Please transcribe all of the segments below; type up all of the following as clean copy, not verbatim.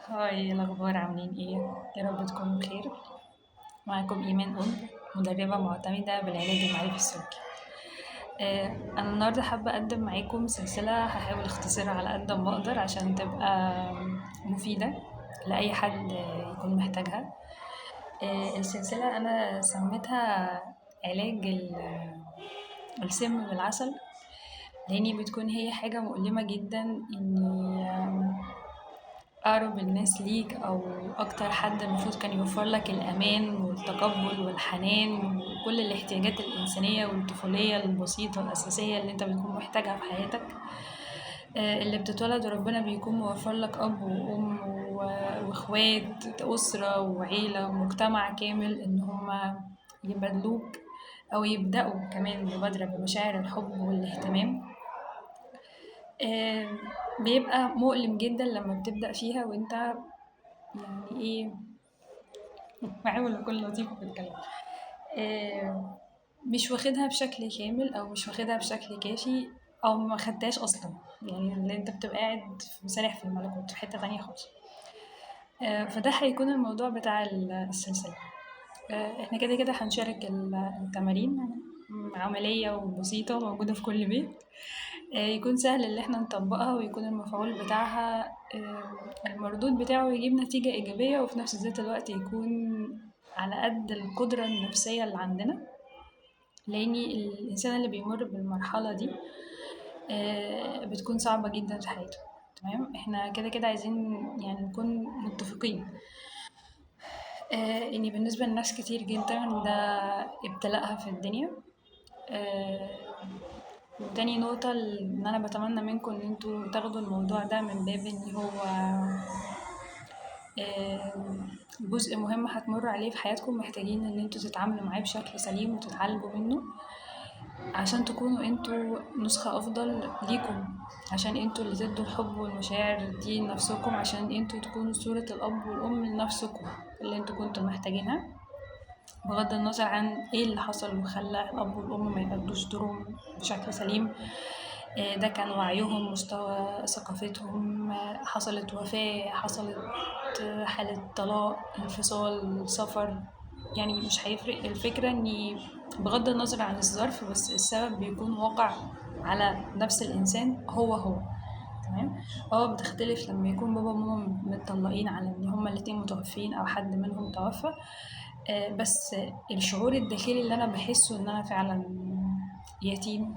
Hi، إيه الأخبار؟ عاملين ايه؟ يا رب تكونوا بخير. معاكم إيمان قطب، مدربة معتمدة بالعلاج المعرفي السلوكي. أنا النهاردة حابة أقدم معاكم سلسلة هحاول اختصرها على قد ما أقدر عشان تبقى مفيدة لأي حد يكون محتاجها. السلسلة أنا سميتها علاج السم بالعسل، لأني بتكون هي حاجة مؤلمة جدا إني أقرب الناس ليك أو أكتر حد المفروض كان يوفر لك الأمان والتقبل والحنان وكل الاحتياجات الإنسانية والطفولية البسيطة الأساسية اللي أنت بتكون محتاجها في حياتك، اللي بتتولد وربنا بيكون موفر لك أب وأم وإخوات، أسرة وعيلة ومجتمع كامل، إن هما يبادلوك أو يبدأوا كمان مبادرة بمشاعر الحب والاهتمام. بيبقى مؤلم جدا لما بتبدأ فيها وانت يعني ايه بحاول اكون لطيفة في الكلام، مش واخدها بشكل كامل او مش واخدها بشكل كافي او ما خدتهاش اصلا، يعني اللي انت بتبقى قاعد مسارح في الملكوت في حتة تانية خالص. فده هيكون الموضوع بتاع السلسلة. احنا كده كده هنشارك التمارين عملية وبسيطة موجودة في كل بيت، يكون سهل اللي احنا نطبقها ويكون المفعول بتاعها، المردود بتاعه يجيب نتيجة إيجابية، وفي نفس ذات الوقت يكون على قد القدرة النفسية اللي عندنا، لأن الإنسان اللي بيمر بالمرحلة دي، بتكون صعبة جدا في حياته. تمام، احنا كده كده عايزين نكون متفقين، إن بالنسبة لناس كتير جدا ده ابتلاءها في الدنيا. وتاني نقطة إن أنا بتمنى منكم إن انتوا تاخدوا الموضوع ده من باب إن هو، جزء مهم هتمر عليه في حياتكم، محتاجين إن انتوا تتعاملوا معاه بشكل سليم وتتعالجوا منه عشان تكونوا انتوا نسخة أفضل ليكم، عشان انتوا اللي تدوا الحب والمشاعر دي لنفسكم، عشان انتوا تكونوا صورة الأب والأم لنفسكم اللي انتوا كنتوا محتاجينها، بغض النظر عن ايه اللي حصل وخلى الأب والأم ما يأدوش دورهم بشكل سليم. ده كان وعيهم، مستوى ثقافتهم، حصلت وفاة، حصلت حالة طلاق، انفصال، سفر، مش هيفرق. الفكرة إني بغض النظر عن الظرف، بس السبب بيكون واقع على نفس الإنسان هو هو. تمام، بتختلف لما يكون بابا وماما متطلقين على إن هما الاتنين متوفين أو حد منهم توفى، بس الشعور الداخلي اللي أنا بحسه إن أنا فعلاً يتيم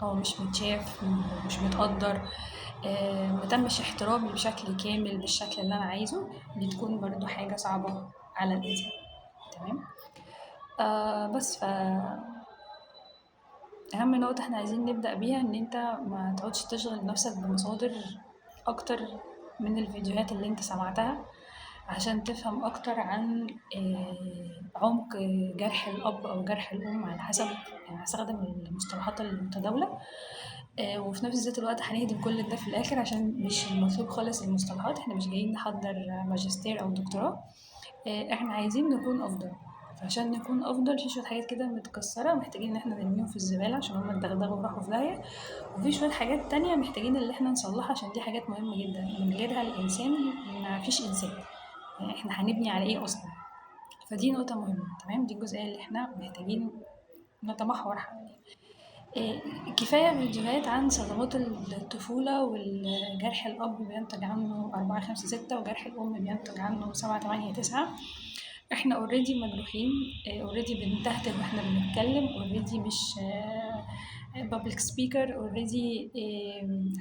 أو مش متشاف، مش متقدر، ما تمش احترامي بشكل كامل بالشكل اللي أنا عايزه، بتكون برضو حاجة صعبة على الإنسان. تمام، بس أهم نقطة احنا عايزين نبدأ بيها إن أنت ما تقعدش تشغل نفسك بمصادر أكتر من الفيديوهات اللي أنت سمعتها عشان تفهم أكتر عن، عمق جرح الأب أو جرح الأم، على حسب، هستخدم المصطلحات المتداولة، وفي نفس ذات الوقت هنهدم كل ده في الآخر عشان مش المطلوب خالص المصطلحات. احنا مش جايين نحضر ماجستير أو دكتوراه، احنا عايزين نكون أفضل. فعشان نكون أفضل في شوية حاجات كده متكسرة محتاجين إن احنا نرميهم في الزبالة عشان هما اتدغدغوا وراحوا في داهية، وفي شوية حاجات تانية محتاجين إن احنا نصلحها عشان دي حاجات مهمة جدا، من غيرها الإنسان ما فيش إنسان، احنا هنبني على إيه أصلا؟ فدي نقطة مهمة. تمام، دي الجزئية اللي احنا محتاجين نتمحور حواليها. كفاية فيديوهات عن صدمات الطفولة والجرح الأب بينتج عنه 4 5 6 وجرح الأم بينتج عنه 7 8 9. احنا already مجروحين، already بنتهته واحنا بنتكلم، already مش، public speaker، already،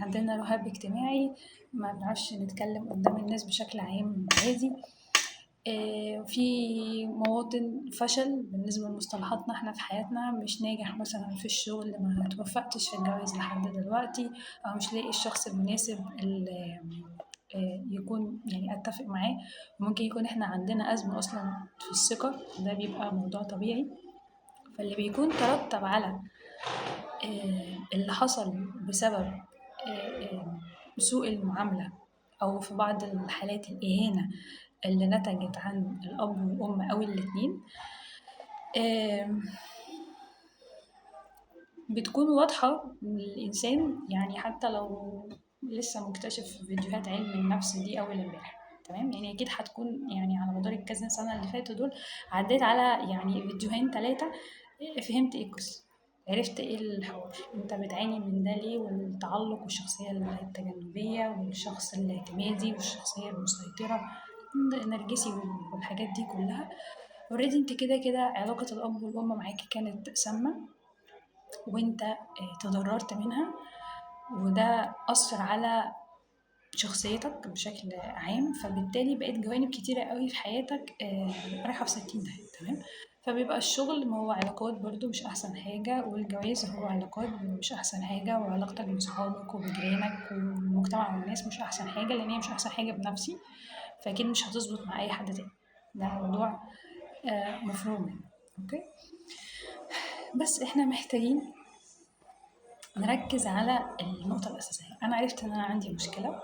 عندنا رهاب اجتماعي، ما بنعرفش نتكلم قدام الناس بشكل عام عادي، في مواطن فشل بالنسبة لمصطلحاتنا احنا في حياتنا، مش ناجح مثلا في الشغل، ما توفقتش في الجواز لحد دلوقتي، او مش لاقي الشخص المناسب اللي، يكون اتفق معاه. ممكن يكون احنا عندنا ازمة اصلا في الثقة، ده بيبقى موضوع طبيعي. فاللي بيكون ترتب على، اللي حصل بسبب، سوء المعاملة أو في بعض الحالات الإهانة اللي نتجت عن الأب والأم أو الاتنين، بتكون واضحة للإنسان، حتى لو لسه مكتشف فيديوهات علم النفس دي أول امبارح. تمام؟ يعني اكيد هتكون يعني على مدار الكذا سنة اللي فاتوا دول عديت على يعني فيديوهين 3، فهمت ايه القصة، عرفت ايه الحوار، انت بتعاني من ده ليه، والتعلق والشخصية التجنبيه والشخص الاعتمادي والشخصية المسيطرة النرجسي والحاجات دي كلها. already انت كده كده علاقة الاب والام معاك كانت سامة وانت تضررت منها، وده اثر على شخصيتك بشكل عام، فبالتالي بقيت جوانب كتيرة قوي في حياتك رايحة في 60 داهية. تمام؟ فبيبقى الشغل ما هو علاقات برضو مش احسن حاجة، والجواز هو علاقات مش احسن حاجة، وعلاقتك بصحابك وبجيرانك والمجتمع والناس مش احسن حاجة، لان هي مش احسن حاجة بنفسي، فاكيد مش هتظبط مع اي حد تاني. ده موضوع مفروغ منه. okay، بس احنا محتاجين نركز على النقطة الأساسية. أنا عرفت إن أنا عندي مشكلة،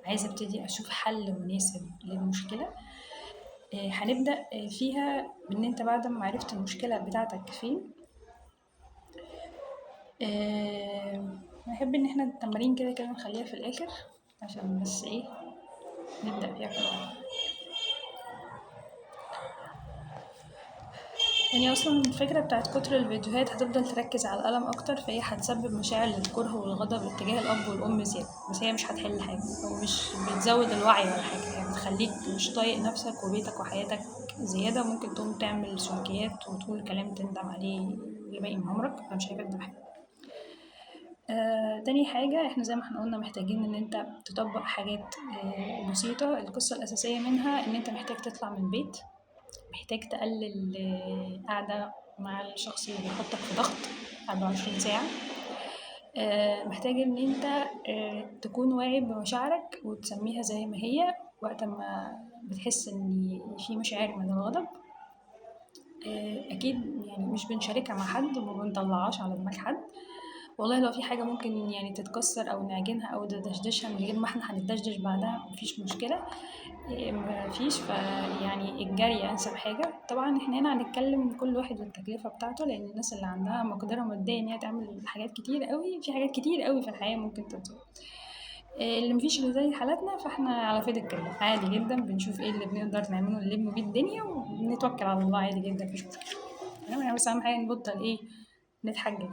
عايزة أبتدي أشوف حل مناسب للمشكلة. هنبدأ فيها بإن أنت بعد ما عرفت المشكلة بتاعتك فين، نحب إن احنا التمارين كده كده نخليها في الآخر عشان بس إيه نبدأ فيها في الأول. يعني أصلا الفكرة بتاعت كتر الفيديوهات هتفضل تركز على الألم أكتر، فهي هتسبب مشاعر للكرة والغضب اتجاه الأب والأم زيادة، بس هي مش هتحل حاجة أو مش بتزود الوعي ولا حاجة، هي بتخليك مش طايق نفسك وبيتك وحياتك زيادة، ممكن تقوم تعمل سلوكيات وتقول كلام تندم عليه لباقي من عمرك، فمش هيفيدك بحاجة. تاني حاجة احنا زي ما احنا قلنا محتاجين ان انت تطبق حاجات بسيطة. القصة الأساسية منها ان انت محتاج تطلع من البيت، محتاج تقلل قعدة مع الشخص اللي بيحطك في ضغط 24 ساعة، محتاج ان انت تكون واعي بمشاعرك وتسميها زي ما هي وقت ما بتحس ان في مشاعر من الغضب. اكيد يعني مش بنشاركها مع حد وما بنطلعهاش على دماغ حد، والله لو في حاجة ممكن يعني تتكسر او نعجنها او ندشدشها من غير ما احنا هنتدشدش بعدها مفيش مشكلة، مفيش. فيعني الجري انسب حاجة. طبعا احنا هنا هنتكلم كل واحد والتكلفة بتاعته، لان الناس اللي عندها مقدرة مادية ان هي تعمل حاجات كتير قوي، في حاجات كتير قوي في الحياة ممكن تتظبط. اللي مفيش اللي زي حالاتنا فاحنا على فيد الكلام عادي جدا، بنشوف ايه اللي بنقدر نعمله نلم بيه الدنيا ونتوكل على الله عادي جدا، مفيش مشكلة. يعني بس اهم حاجة نبطل ايه نتحجج.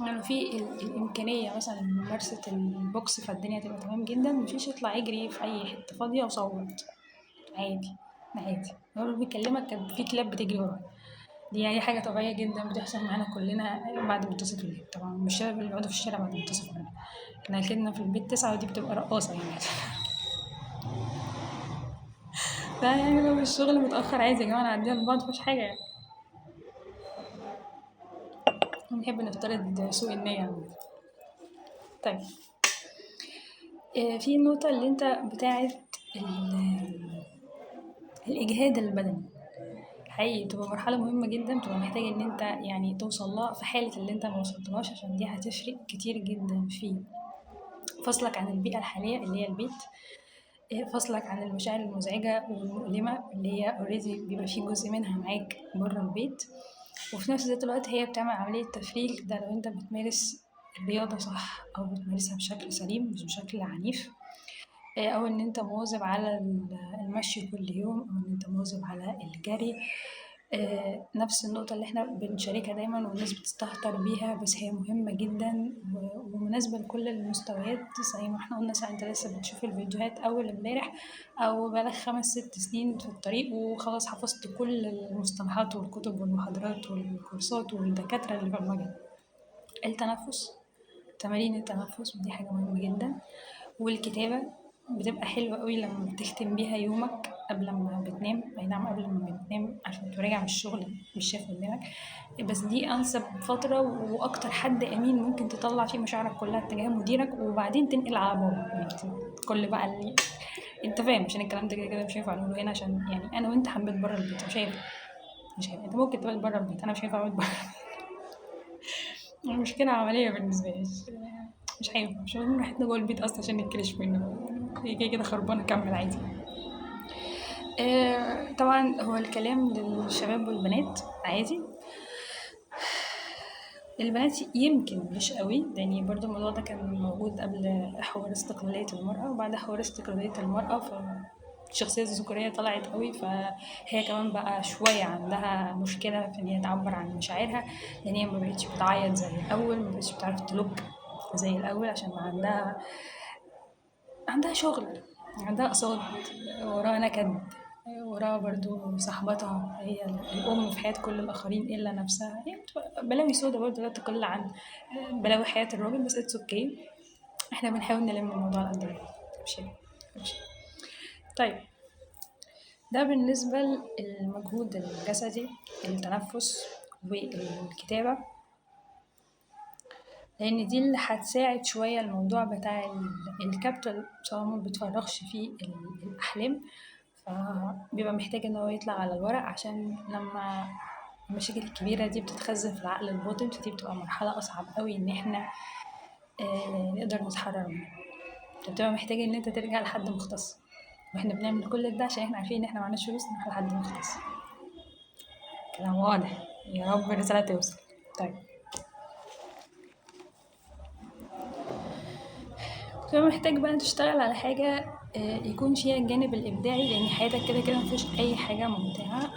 يعني في الإمكانية مثلا ممارسة البوكس فالدنيا تبقى تمام جدا، مفيش اطلع اجري في أي حتة فاضية وصوت عادي عادي. هو بيكلمك كان في كلاب بتجري وراك، دي يعني حاجة طبيعية جدا بتحصل معانا كلنا بعد منتصف الليل. طبعا مش الشباب اللي بيقعدوا في الشارع بعد منتصف الليل، احنا اكلنا في البيت 9 ودي بتبقى رقاصة يعني. فيعني لو الشغل متأخر عادي يا جماعة نعديها لبعض، مفيش حاجة يعني. بنحب نفترض سوء النية عامة. طيب في النقطة اللي انت بتاعت الإجهاد البدني، حقيقي بتبقى مرحلة مهمة جدا، بتبقى محتاج ان انت يعني توصل لها في حالة اللي انت ما وصلتلهاش، عشان دي هتفرق كتير جدا في فصلك عن البيئة الحالية اللي هي البيت، فصلك عن المشاعر المزعجة والمؤلمة اللي هي already بيبقى فيه جزء منها معاك بره البيت، وفي نفس ذات الوقت هي بتعمل عملية تفريغ. ده لو انت بتمارس الرياضة صح او بتمارسها بشكل سليم مش بشكل عنيف، او ان انت مواظب على المشي كل يوم، او ان انت مواظب على الجري. نفس النقطة اللي احنا بنشاركها دايما والناس بتستهتر بيها، بس هي مهمة جدا ومناسبة لكل المستويات. زي ما احنا قلنا، سواء انت لسه بتشوف الفيديوهات اول امبارح او بقالك 5-6 سنين في الطريق وخلاص حفظت كل المصطلحات والكتب والمحاضرات والكورسات والدكاترة اللي في المجال. التنفس، تمارين التنفس دي حاجة مهمة جدا، والكتابة بتبقى حلوة قوي لما بتختم بيها يومك قبل ما بتنام. اي نعم قبل ما بتنام عشان تراجع من الشغل مش شايف قدامك، بس دي انسب فترة واكتر حد امين ممكن تطلع فيه مشاعرك كلها تجاه مديرك، وبعدين تنقل على بابا يعني كل بقى اللي انت فاهم، عشان الكلام ده كده كده مش هينفع نقوله هنا، عشان يعني انا وانت هنبات بره البيت، مش هينفع، مش هينفع. انت ممكن تبات بره البيت، انا مش هينفع ابات بره البيت، مشكلة عملية بالنسبة لي، مش هينفع، مش هنروح راحتنا جوه البيت اصلا عشان نتكرش منه، هي كده كده خربانة، كمل عادي. طبعا هو الكلام للشباب والبنات عادي، البنات يمكن مش قوي، لان برضو الموضوع ده كان موجود قبل حوار استقلالية المرأة وبعد حوار استقلالية المرأة، الشخصية الذكورية طلعت قوي، فهي كمان بقى شوية عندها مشكلة في ان هي تعبر عن مشاعرها، لان هي ما بقتش بتعيط زي الاول، ما بقتش بتعرف تلوك زي الاول، عشان ما عندها شغل، عندها اقساط، وراها نكد، وراها برضو صاحبتها هي الأم في حياة كل الآخرين إلا نفسها. هي بتبقى بلاوي سودا برضو لا تقل عن بلاوي حياة الراجل، بس it's okay، احنا بنحاول نلم الموضوع على قد ما نقدر. ماشي. طيب ده بالنسبة للمجهود الجسدي، التنفس والكتابة، لأن دي اللي هتساعد شوية الموضوع بتاع الكبت، سواء ما بتفرغش فيه الأحلام، فبيبقى محتاج إن هو يطلع على الورق، عشان لما المشاكل الكبيرة دي بتتخزن في العقل الباطن، فدي بتبقى مرحلة أصعب قوي إن إحنا نقدر نتحرر منها. فبتبقى محتاج إن أنت ترجع لحد مختص، وإحنا بنعمل كل ده عشان إحنا عارفين إن إحنا معناش فلوس نروح لحد مختص. كلام واضح، يا رب الرسالة توصل. طيب بتبقى محتاج بقى تشتغل على حاجة يكون فيها الجانب الإبداعي، لأن حياتك كده كده مفيش أي حاجة ممتعة.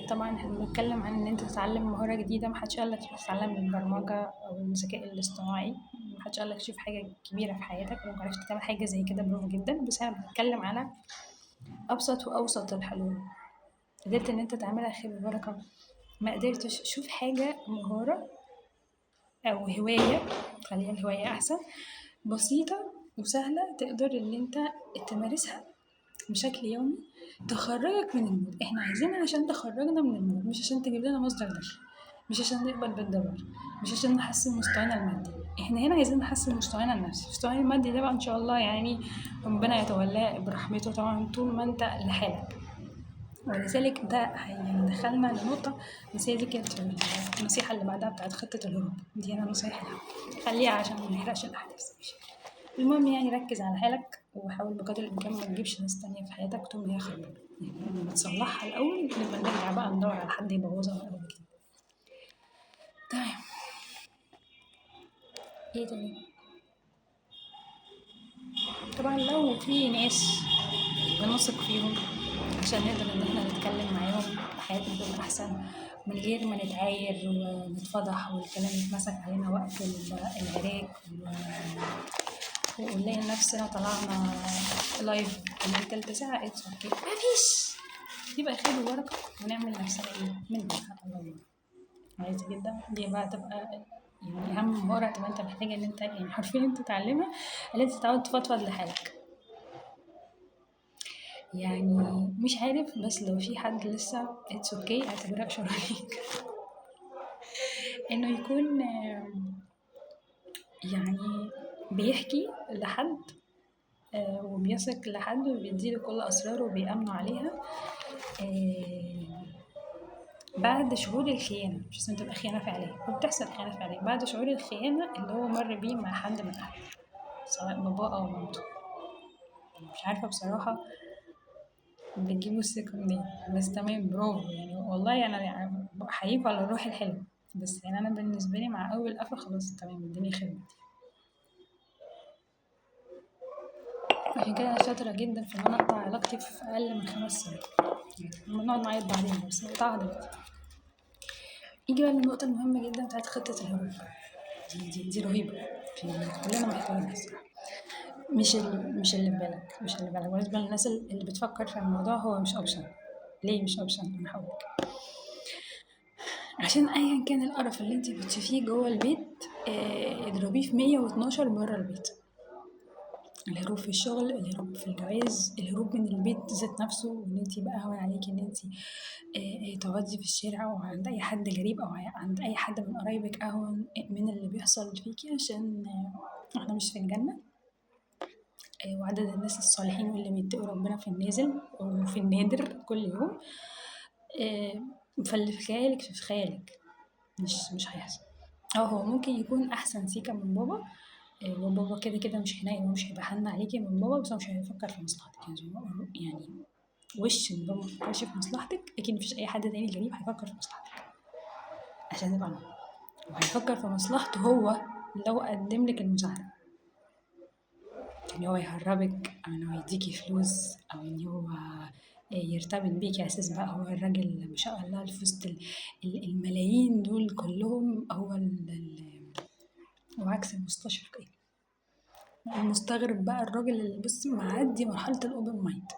طبعا احنا بنتكلم عن إن أنت تتعلم مهارة جديدة، محدش قالك تروح تتعلم البرمجة أو الذكاء الاصطناعي، محدش قالك تشوف حاجة كبيرة في حياتك، لو عرفت تعمل حاجة زي كده برافو جدا. بس احنا بنتكلم على أبسط وأوسط الحلول. قدرت إن أنت تعملها خير وبركة، ما قدرتش شوف حاجة، مهارة أو هواية، خليها الهواية أحسن، بسيطة وسهلة تقدر إن أنت تمارسها بشكل يومي، تخرجك من ال mood. احنا عايزينها عشان تخرجنا من ال mood، مش عشان تجيب لنا مصدر دخل، مش عشان نقبل بالدولار، مش عشان نحسن مستوانا المادي. احنا هنا عايزين نحسن مستوانا النفسي. مستوانا المادي ده بقى ان شاء الله يعني ربنا يتولاه برحمته طبعا طول ما انت لحالك. ولذلك ده هيدخلنا لنقطة، بس هي دي كانت النصيحة اللي بعدها بتاعت خطة الهروب دي، أنا نصيحة خليها عشان ما نحرقش الأحداث. المهم يعني ركز على حالك، وحاول بقدر الإمكان ما تجيبش ناس تانية في حياتك طول ما هي خربانة، يعني لما تصلحها الأول نبقى نرجع بقى ندور على حد يبوظها من أول وجديد. تمام. ايه تاني؟ طبعا لو في ناس بنثق فيهم عشان نقدر ان احنا نتكلم معاهم، حياتنا تبقى احسن من غير ما نتعاير ونتفضح والكلام يتمسك علينا وقت العراك، ونلاقي نفسنا طلعنا live كمان تلت ساعة it's okay، مفيش، يبقى خير وبركة، ونعمل نفسنا ايه من الله. عايز جدا دي بقى تبقى يعني اهم مهارة تبقى انت محتاجة ان انت يعني حرفيا تتعلمها، ان انت تتعود تفضفض لحالك. يعني مش عارف، بس لو في حد لسه it's okay اعتبرها اشارة ليك انه يكون يعني بيحكي لحد وبيثق لحد وبيديله كل اسراره وبيأمنه عليها بعد شعور الخيانة. مش لازم تبقى خيانة فعلية، وبتحصل خيانة فعلية بعد شعور الخيانة اللي هو مر بيه مع حد من أهله، سواء باباه أو مامته. مش عارفة بصراحة بتجيبوا الثقة منين، بس تمام برافو يعني، والله أنا بحييكوا على الروح الحلوة، بس يعني أنا بالنسبة لي مع أول قفل خلاص تمام الدنيا خربت. عشان كده أنا شاطرة جدا في إن أنا أقطع علاقتي في أقل من 5 سنين، يعني بنقعد نعيط بعدين بس نقطعها دلوقتي. يجي بقى النقطة المهمة جدا بتاعت خطة الهروب، دي رهيبة، كلنا محتاجينها الصراحة. مش اللي في بالك، مش اللي في بالك. بالنسبة للناس اللي بتفكر في الموضوع هو مش option. ليه مش option؟ أنا هقولك. عشان أيا كان القرف اللي انت بتشوفيه جوه البيت اضربيه في 112 بره البيت. الهروب في الشغل، الهروب في الجواز، الهروب من البيت ذات نفسه، وان انت بقى هون عليكي ان انت تقعدي في الشارع او عند اي حد غريب او عند اي حد من قرايبك اهون من اللي بيحصل فيكي، عشان احنا مش في الجنة. وعدد الناس الصالحين واللي بيتقوا ربنا في النازل وفي النادر كل يوم، فاللي في خيالك في خيالك مش هيحصل. هو ممكن يكون احسن سيكه من بابا، وبابا كده كده مش حنين ومش هيبقى حن عليكي من بابا، بس هو مش هيفكر في مصلحتك. يعني وش ان بابا ما فكرش في مصلحتك، اكيد مفيش اي حد تاني غريب هيفكر في مصلحتك عشان نبقى معاه، وهيفكر في مصلحته هو لو قدم لك المساعدة. إن هو يهربك أو إن هو يديكي فلوس أو إن هو يرتبط بيكي على أساس بقى هو الراجل ما شاء الله في وسط الملايين دول كلهم، هو وعكس المستشرق. إيه المستغرب بقى الراجل اللي بص معدي مرحلة ال open mind،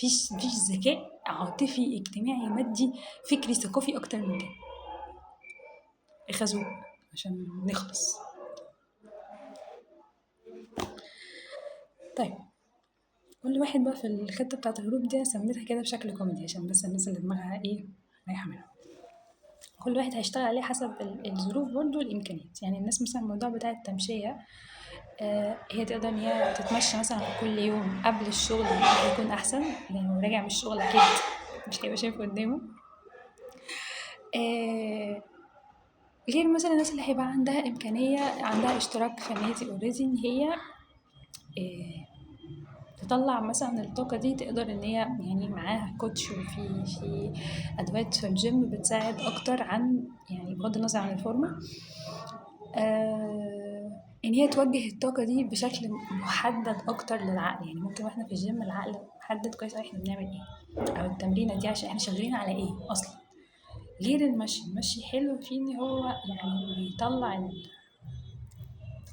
مفيش ذكاء عاطفي اجتماعي مادي فكري ثقافي أكتر من كده. خازوق عشان نخلص. طيب كل واحد بقى في الخطة بتاعة الهروب دي أنا سميتها كده بشكل كوميدي عشان بس الناس اللي دماغها إيه رايحة منها. كل واحد هيشتغل عليه حسب الظروف برضو والإمكانيات. يعني الناس مثلا الموضوع بتاع التمشية، هي تقدر إن هي تتمشى مثلا كل يوم قبل الشغل هيكون أحسن، لأنه راجع من الشغل أكيد مش هيبقى شايف قدامه. غير مثلا الناس اللي هيبقى عندها إمكانية، عندها اشتراك في النادي already، إن هي تطلع مثلا الطاقة دي، تقدر إن هي يعني معاها coach وفي أدوات في الجيم بتساعد أكتر عن يعني بغض النظر عن الفورمة، إن هي توجه الطاقة دي بشكل محدد أكتر للعقل. يعني ممكن وإحنا في الجيم العقل محدد كويس أوي إحنا بنعمل إيه أو التمرينة دي عشان إحنا شغالين على إيه أصلا. غير المشي، المشي حلو فيه إن هو يعني بيطلع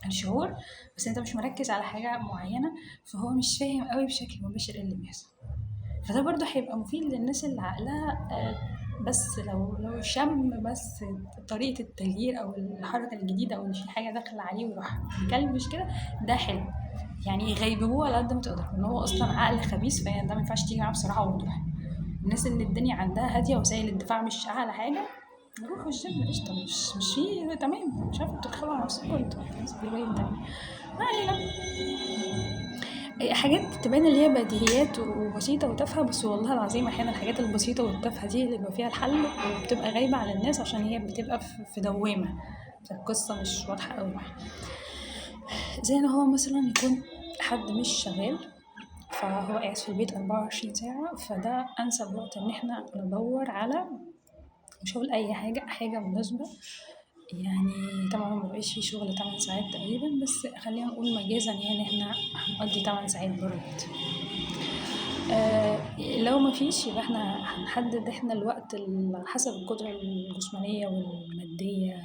الشعور، بس انت مش مركز على حاجة معينة، فهو مش فاهم قوي بشكل مباشر ايه اللي بيحصل. فده برضو هيبقى مفيد للناس اللي عقلها بس لو شم بس طريقة التغيير او الحركة الجديدة او ان في حاجة داخلة عليه ويروح مكلبش كده، ده حلو. يعني غيبوه على قد ما تقدر، ان هو اصلا عقل خبيث، فده ما ينفعش تيجي معاه بصراحة ووضوح. الناس اللي الدنيا عندها هادية وسائل الدفاع مش اعلى حاجة، روحوا الجيم قشطة، مش فيه تمام، مش عارفة بتدخلوا على نفسكم انتوا بالوين ده. ما علينا، حاجات تبان اللي هي بديهيات وبسيطة وتافهة، بس والله العظيم أحيانا الحاجات البسيطة والتافهة دي اللي بيبقى فيها الحل وبتبقى غايبة على الناس عشان هي بتبقى في دوامة، فالقصة مش واضحة أوي. زي إن هو مثلا يكون حد مش شغال، فهو قاعد في البيت 24 ساعة، فده أنسب وقت إن إحنا ندور على مش هقول أي حاجة، حاجة مناسبة. يعني طبعا ما بقاش في شغل 8 ساعات تقريبا، بس خلينا نقول مجازا يعني احنا هنقضي 8 ساعات بره البيت. لو ما فيش يبقى احنا هنحدد احنا الوقت حسب القدرة الجسمانية والمادية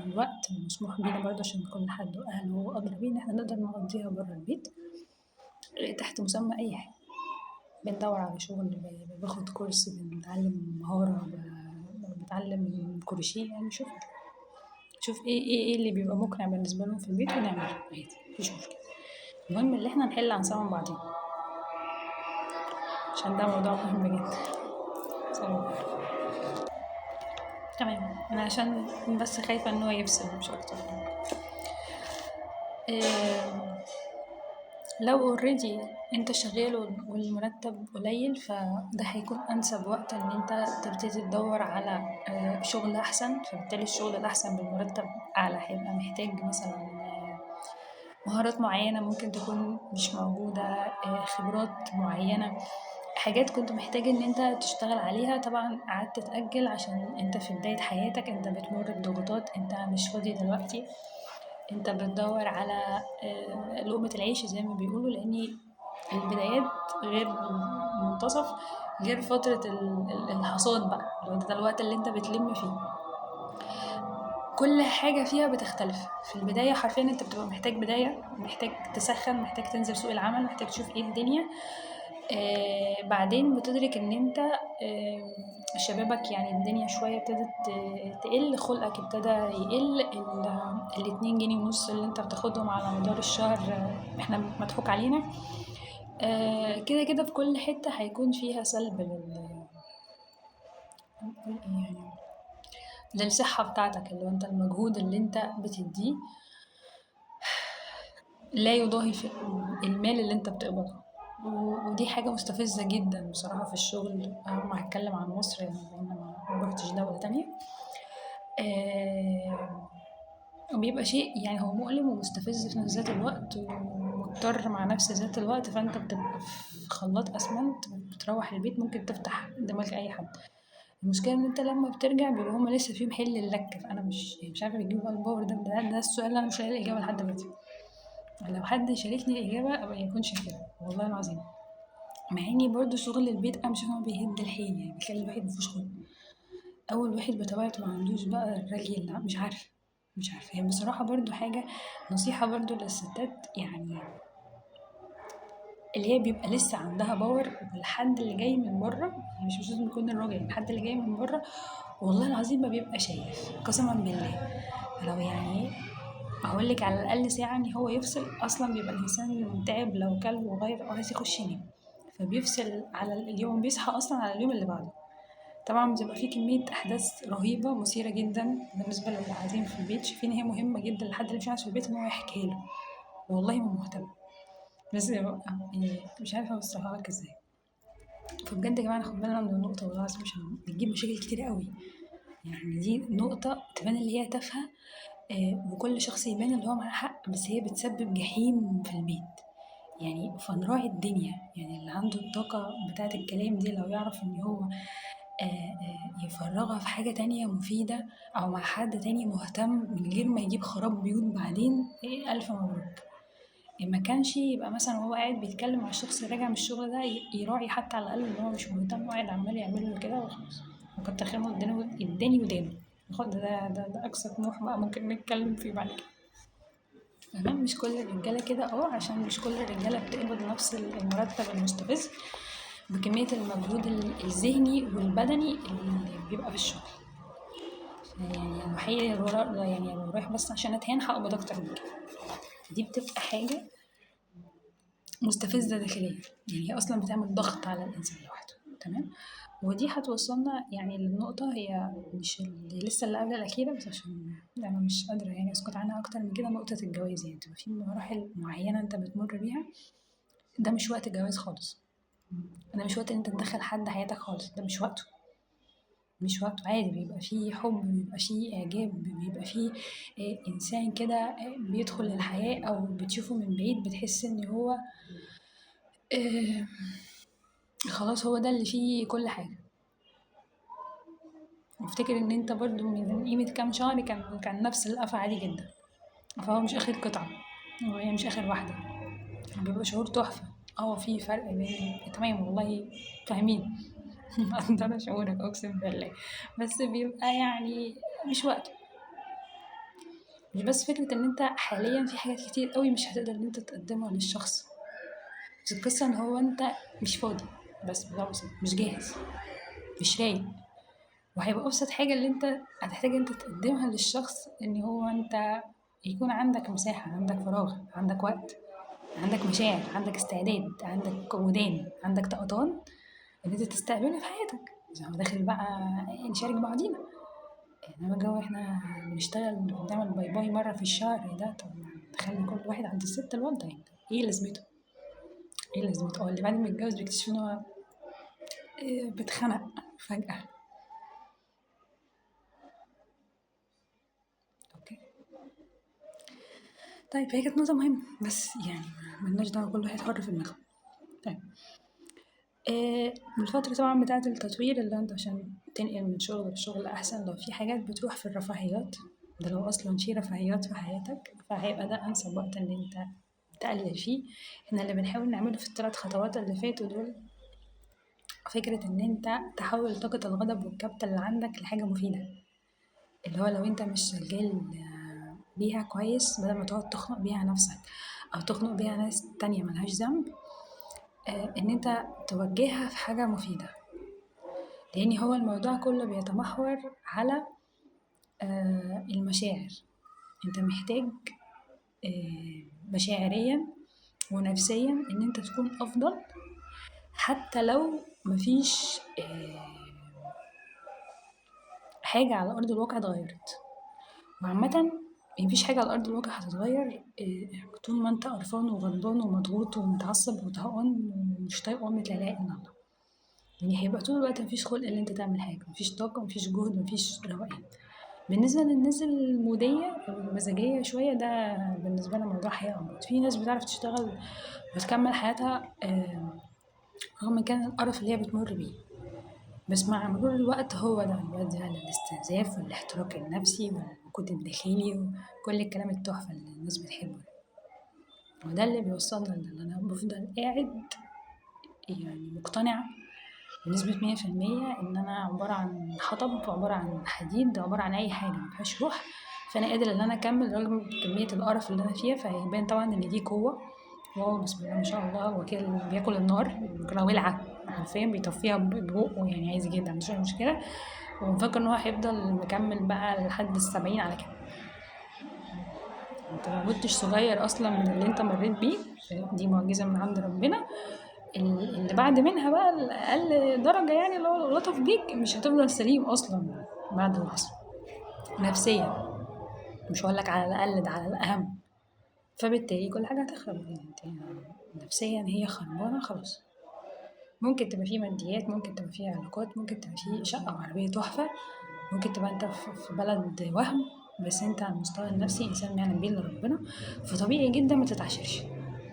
والوقت المسموح بينا برضه، عشان كل حد وأهله أدرى بيه إن احنا نقدر نقضيها بره البيت تحت مسمى أي حاجة. بندور على شغل، باخد كورس، بنتعلم مهارة، بتعلم كروشيه، يعني شوف ايه اللي بيبقى مقنع بالنسبة لهم في البيت ونعمله عادي، مفيش مشكلة. المهم اللي احنا نحل عن سوا بعضين، عشان ده موضوع مهم جدا. سلام. تمام، انا عشان بس خايفة ان هو يفصل مش اكتر. لو already انت شغال والمرتب قليل، فده هيكون انسب وقت ان انت تبتدي تدور على شغل احسن. فبالتالي الشغل الاحسن بالمرتب اعلى هيبقى محتاج مثلا مهارات معينة ممكن تكون مش موجودة، خبرات معينة، حاجات كنت محتاج ان انت تشتغل عليها. طبعا قعدت تأجل عشان انت في بداية حياتك، انت بتمر بضغوطات، انت مش فاضي دلوقتي، انت بتدور على لقمة العيش زي ما بيقولوا، لان البدايات غير المنتصف، غير فترة الحصاد بقى، اللي هو ده الوقت اللي انت بتلم فيه. كل حاجة فيها بتختلف. في البداية حرفيا انت بتبقى محتاج بداية، محتاج تسخن، محتاج تنزل سوق العمل، محتاج تشوف ايه الدنيا. بعدين بتدرك ان انت شبابك يعني الدنيا شوية ابتدت تقل، خلقك ابتدى يقل، 2.5 جنيه اللي انت بتاخدهم على مدار الشهر احنا مضحوك علينا. كده كده في كل حتة هيكون فيها سلب يعني للصحة بتاعتك، اللي هو انت المجهود اللي انت بتديه لا يضاهي في المال اللي انت بتقبضه، ودي حاجة مستفزة جدا بصراحة في الشغل. أنا هتكلم عن مصر يعني لأن ما روحتش دولة تانية. وبيبقى شيء يعني هو مؤلم ومستفز في نفس ذات الوقت، ومضطر مع نفس ذات الوقت. فأنت بتبقى في خلاط أسمنت، بتروح البيت ممكن تفتح دماغ أي حد. المشكلة إن أنت لما بترجع بيبقى هما لسه فيهم حل اللكة. فأنا مش عارفة بيجيبوا بقى ال power ده، ده السؤال اللي أنا مش لاقي الإجابة لحد دلوقتي. لو حد شاركني الإجابة أبقى يكون شاكرة والله العظيم. مع إني برضو شغل البيت أنا مش شايفة إن هو بيهد الحيل، يعني بيخلي الواحد مفيهوش خلق، أو الواحد بطبيعته ما عندوش بقى الرغي، لا مش عارفة. هي بصراحة برضو حاجة نصيحة برضو للستات، يعني اللي هي بيبقى لسه عندها power، والحد اللي جاي من بره، يعني مش لازم يكون الراجل، يعني الحد اللي جاي من بره والله العظيم ما بيبقى شايف قسما بالله. لو يعني هقول لك على الأقل ساعة إن هو يفصل، أصلا بيبقى الإنسان تعب لو كل وغير وعايز يخش ينام، فبيفصل على اليوم، بيصحى أصلا على اليوم اللي بعده. طبعا بتبقى في كمية أحداث رهيبة مثيرة جدا بالنسبة للي قاعدين في البيت، شايفين هي مهمة جدا لحد اللي مش قاعد في البيت إن هو يحكيها له، والله ما مهتم، بس يعني مش عارفة أوصلها لك إزاي. فبجد يا جماعة ناخد بالنا من النقطة والله العظيم، عشان بتجيب مشاكل كتير قوي. يعني دي نقطة تبان اللي هي تافهة، وكل شخص يبان اللي هو معاه حق، بس هي بتسبب جحيم في البيت. يعني فنراعي الدنيا، يعني اللي عنده الطاقة بتاعة الكلام دي لو يعرف إن هو يفرغها في حاجة تانية مفيدة أو مع حد تاني مهتم من غير ما يجيب خراب بيوت بعدين، ألف مبروك. ما كانش يبقى مثلا وهو قاعد بيتكلم مع الشخص اللي راجع من الشغل ده يراعي حتى على الأقل إن هو مش مهتم وقاعد عمال يعمل له كده وخلاص، وكتر خيره اداني ودانه. خد ده أقصى طموح بقى ممكن نتكلم فيه بعد كده. تمام، مش كل الرجالة كده، عشان مش كل الرجالة بتقبض نفس المرتب المستفز بكمية المجهود الذهني والبدني اللي بيبقى في الشغل. يعني لو حقيقي يعني لو رايح بس عشان اتهان هقبض اكتر من كده. دي بتبقى حاجة مستفزة داخليا، يعني هي أصلا بتعمل ضغط على الإنسان لوحده. تمام، ودي هتوصلنا يعني للنقطة، هي مش اللي لسه اللي قبل الأخيرة، بس عشان أنا مش قادرة يعني أسكت عنها أكتر من كده، نقطة الجواز. يعني تبقى في مراحل معينة أنت بتمر بيها، ده مش وقت الجواز خالص، ده مش وقت إن أنت تدخل حد حياتك خالص، ده مش وقته، مش وقته. عادي بيبقى فيه حب، بيبقى فيه إعجاب، بيبقى فيه إنسان كده بيدخل الحياة أو بتشوفه من بعيد بتحس إن هو خلاص هو ده اللي فيه كل حاجة. وافتكر إن أنت برضو من قيمة كام شهر كان نفس القفا عادي جدا، فهو مش آخر قطعة، هو مش آخر واحدة، بيبقى شعور تحفة. في فرق بين تمام والله فاهمين مقدرة شعورك أقسم بالله، بس بيبقى يعني مش وقته. مش بس فكرة إن أنت حاليا في حاجات كتير قوي مش هتقدر إن أنت تقدمها للشخص، بس القصة إن هو أنت مش فاضي، بس بمعنى أبسط مش جاهز، مش رايق، وهيبقى أبسط حاجة اللي أنت هتحتاج أنت تقدمها للشخص إن هو أنت يكون عندك مساحة، عندك فراغ، عندك وقت، عندك مشاعر، عندك استعداد، عندك ودان، عندك طقطان إن أنت تستقبله في حياتك. زي ما داخل بقى نشارك بعضينا، إنما جو إحنا بنشتغل بنعمل باي باي مرة في الشهر ده، طب نخلي كل واحد عند الست الوالدة، يعني إيه لازمته؟ إيه لازمته؟ اللي بعد ما يتجوز بيكتشف إن هو بيتخنق فجأة. أوكي طيب، هي كانت نقطة مهمة، بس يعني ملناش دعوة، كل واحد حر في دماغه. طيب الفترة طبعا بتاعة التطوير اللي انت عشان تنقل من شغل لشغل أحسن، لو في حاجات بتروح في الرفاهيات، ده لو أصلا في رفاهيات في حياتك فهيبقى ده أنسب وقت إن انت تقلل فيه. احنا اللي بنحاول نعمله في الثلاث خطوات اللي فاتوا دول فكرة إن انت تحول طاقة الغضب والكبت اللي عندك لحاجة مفيدة، اللي هو لو انت مش شغال بيها كويس، بدل ما تقعد تخنق بيها نفسك أو تخنق بيها ناس تانية ملهاش ذنب، ان انت توجهها في حاجة مفيدة. لان هو الموضوع كله بيتمحور على المشاعر. انت محتاج مشاعريا ونفسيا ان انت تكون افضل، حتى لو مفيش حاجة على ارض الواقع اتغيرت. وعامة مفيش حاجة على أرض الواقع هتتغير طول ما انت قرفان وغضبان ومضغوط ومتعصب وطهقان ومش طايق أمة لا إله إلا الله. يعني هيبقى طول الوقت مفيش خلق ان انت تعمل حاجة، مفيش طاقة، مفيش جهد، مفيش روقان. بالنسبة للناس المودية أو المزاجية شوية، ده بالنسبة لها موضوع حياة أو موت. في ناس بتعرف تشتغل وتكمل حياتها رغم كان القرف اللي هي بتمر بيه، بس مع مرور الوقت هو ده بيؤدي على الاستنزاف والاحتراق النفسي والوقود الداخلي وكل الكلام التحفة اللي الناس بتحبه. وده اللي بيوصلنا ان انا بفضل قاعد يعني مقتنعة بنسبة 100% ان انا عبارة عن حطب، عبارة عن حديد، عبارة عن اي حاجة ما فيهاش روح، فانا قادرة ان انا اكمل رغم كمية القرف اللي انا فيها. فهيبان طبعا ان دي قوة، wow بسم الله ما شاء الله، هو كده بياكل النار ولعة حرفيا بيطفيها ببقه يعني، عايز جدا مش مشكلة، ومفكر ان هو هيفضل مكمل بقى لحد 70 على كده. انت ما كنتش صغير اصلا من اللي انت مريت بيه، دي معجزة من عند ربنا. اللي بعد منها بقى الاقل درجة يعني اللي هو لطف بيك، مش هتفضل سليم اصلا بعد اللي حصل نفسيا، مش هقول لك على الاقل، ده على الاهم. فبالتالي كل حاجة هتخرب يعني، نفسيا هي خربانة خلاص. ممكن تبقى فيه ماديات، ممكن تبقى فيه علاقات، ممكن تبقى فيه شقة وعربية تحفة، ممكن تبقى انت في بلد وهم، بس انت على المستوى النفسي انسان ما يعلم بيه الا ربنا، فطبيعي جدا ما تتعاشرش،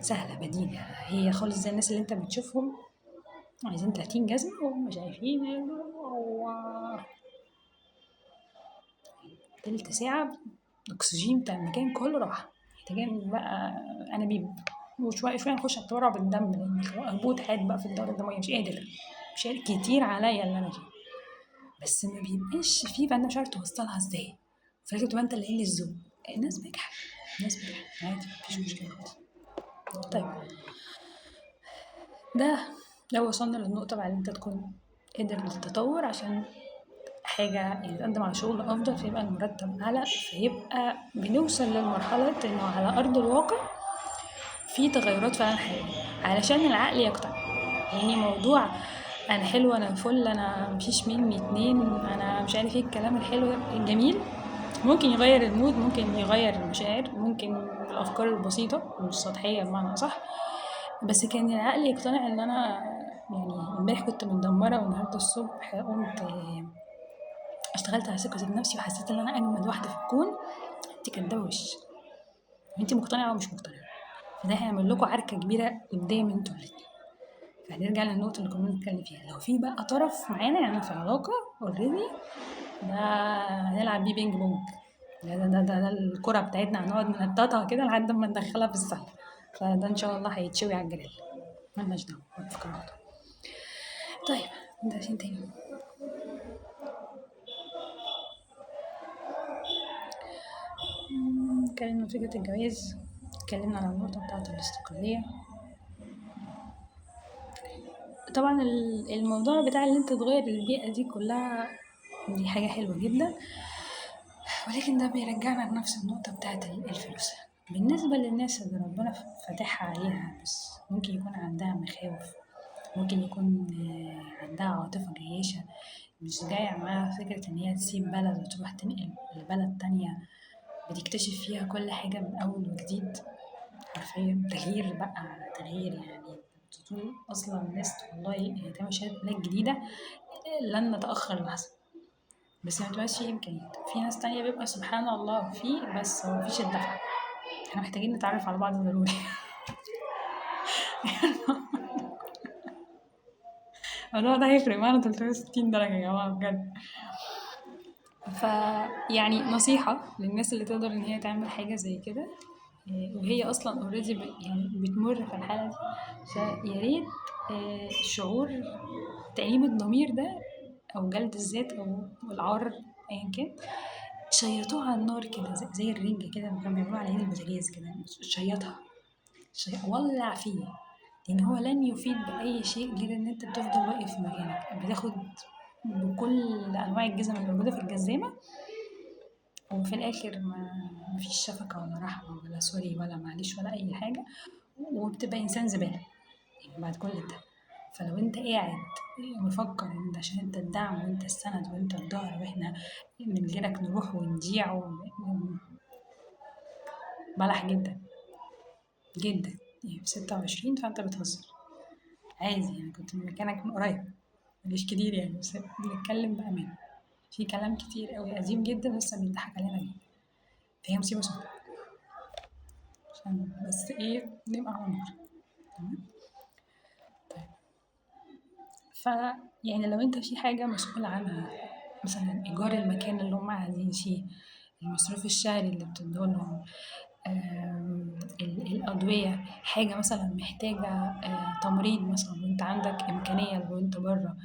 سهلة بديهة هي خالص. زي الناس اللي انت بتشوفهم عايزين 30 جزمة وهم شايفين هو تلت ساعة الأكسجين بتاع المكان كله راح، محتاجين بقى أنابيب وشوية شوية نخش على التبرع بالدم، لأن هبوط حاد بقى في الدورة الدموية، مش قادر، مش قادر كتير عليا اللي أنا فيه، بس ما بيبقاش فيه، فأنت مش عارف توصلها إزاي، فلازم تبقى أنت اللي قايل الذوق. الناس بجحة، الناس بجحة عادي، مفيش مشكلة خالص. طيب ده لو وصلنا للنقطة بعد أنت تكون قادر للتطور عشان حاجة يعني تقدم على شغل أفضل، فيبقى المرتب أعلى، فيبقى بنوصل للمرحلة إنه على أرض الواقع في تغيرات فعلا حقيقية علشان العقل يقتنع. يعني موضوع أنا حلوة، أنا فل، أنا مفيش مني اتنين، أنا مش عارف إيه، الكلام الحلو الجميل ممكن يغير ال mood، ممكن يغير المشاعر، ممكن الأفكار البسيطة مش سطحية بمعنى أصح، بس كان العقل يقتنع إن أنا يعني امبارح كنت متدمرة والنهاردة الصبح قمت اشتغلت على ثقتي بنفسي وحسيت ان انا اجمد واحدة في الكون. انت كدابه وش، انت مقتنعة ومش مقتنعة، فده هيعمل لكم عركة كبيرة قدام انتوا الاتنين. فهنرجع للنقطة اللي كنا بنتكلم فيها، لو في بقى طرف معانا يعني في علاقة already، ده هنلعب بيه بينج بونج، ده ده ده, ده, ده الكره بتاعتنا هنقعد ننططها كده لحد ما ندخلها في السلة، فده ان شاء الله هيتشوي على الجريل، مالناش دعوه بفكراته. طيب ده عشان تاني اتكلمنا في فكرة الجواز، اتكلمنا على النقطة بتاعة الاستقلالية. طبعا الموضوع بتاع اللي انت تغير البيئة دي كلها دي حاجة حلوة جدا، ولكن ده بيرجعنا لنفس النقطة بتاعة الفلوس. بالنسبة للناس اللي ربنا فاتحها عليها، بس ممكن يكون عندها مخاوف، ممكن يكون عندها عاطفة جياشة، مش جاية معاها فكرة ان هي تسيب بلد وتروح تنقل لبلد تانية بتكتشف فيها كل حاجة من أول وجديد، حرفيا تغيير بقى على تغيير. يعني تطول أصلا الناس والله تعمل شوية بلاد جديدة لن نتأخر لحظة، بس ما تبقاش فيه إمكانيات. في ناس تانية بيبقى سبحان الله فيه، بس هو مفيش الدفع. احنا محتاجين نتعرف على بعض ضروري. الموضوع ده هيفرق معانا 360 درجة يا جماعة بجد. فيعني نصيحة للناس اللي تقدر إن هي تعمل حاجة زي كده، وهي أصلاً already يعني بتمر في الحالة دي، فيا ريت شعور تأنيب الضمير ده أو جلد الذات أو العار أياً كان، شيطوها على النار كده زي الرنجة كده لما كانوا بيعملوها على عين البوتاجاز كده، شيطها، ولع فيه، لأن هو لن يفيد بأي شيء غير إن أنت بتفضل واقف في مكانك، بتاخد بكل أنواع الجزم اللي موجودة في الجزامة، وفي الآخر ما فيش شفقة ولا رحمة ولا سوري ولا معلش ولا أي حاجة، وبتبقى إنسان زبالة يعني بعد كل ده. فلو أنت قاعد مفكر إن عشان أنت الدعم وأنت السند وأنت الظهر وإحنا من غيرك نروح ونضيع بلح جدا جدا يعني في 26، فأنت بتهزر عادي يعني، كنت من مكانك من قريب مش كتير يعني، بس بنتكلم بأمان. في كلام كتير قوي قديم جدا لسه بيضحك علينا بيه، فهي مصيبة سودة عشان بس ايه نبقى على النور. تمام. طيب ف يعني لو انت في حاجة مسؤول عنها، مثلا ايجار المكان اللي هم قاعدين فيه، المصروف الشهري اللي بتدولهم، الأدوية، حاجة مثلا محتاجة تمريض مثلا وانت عندك إمكانية لو انت بره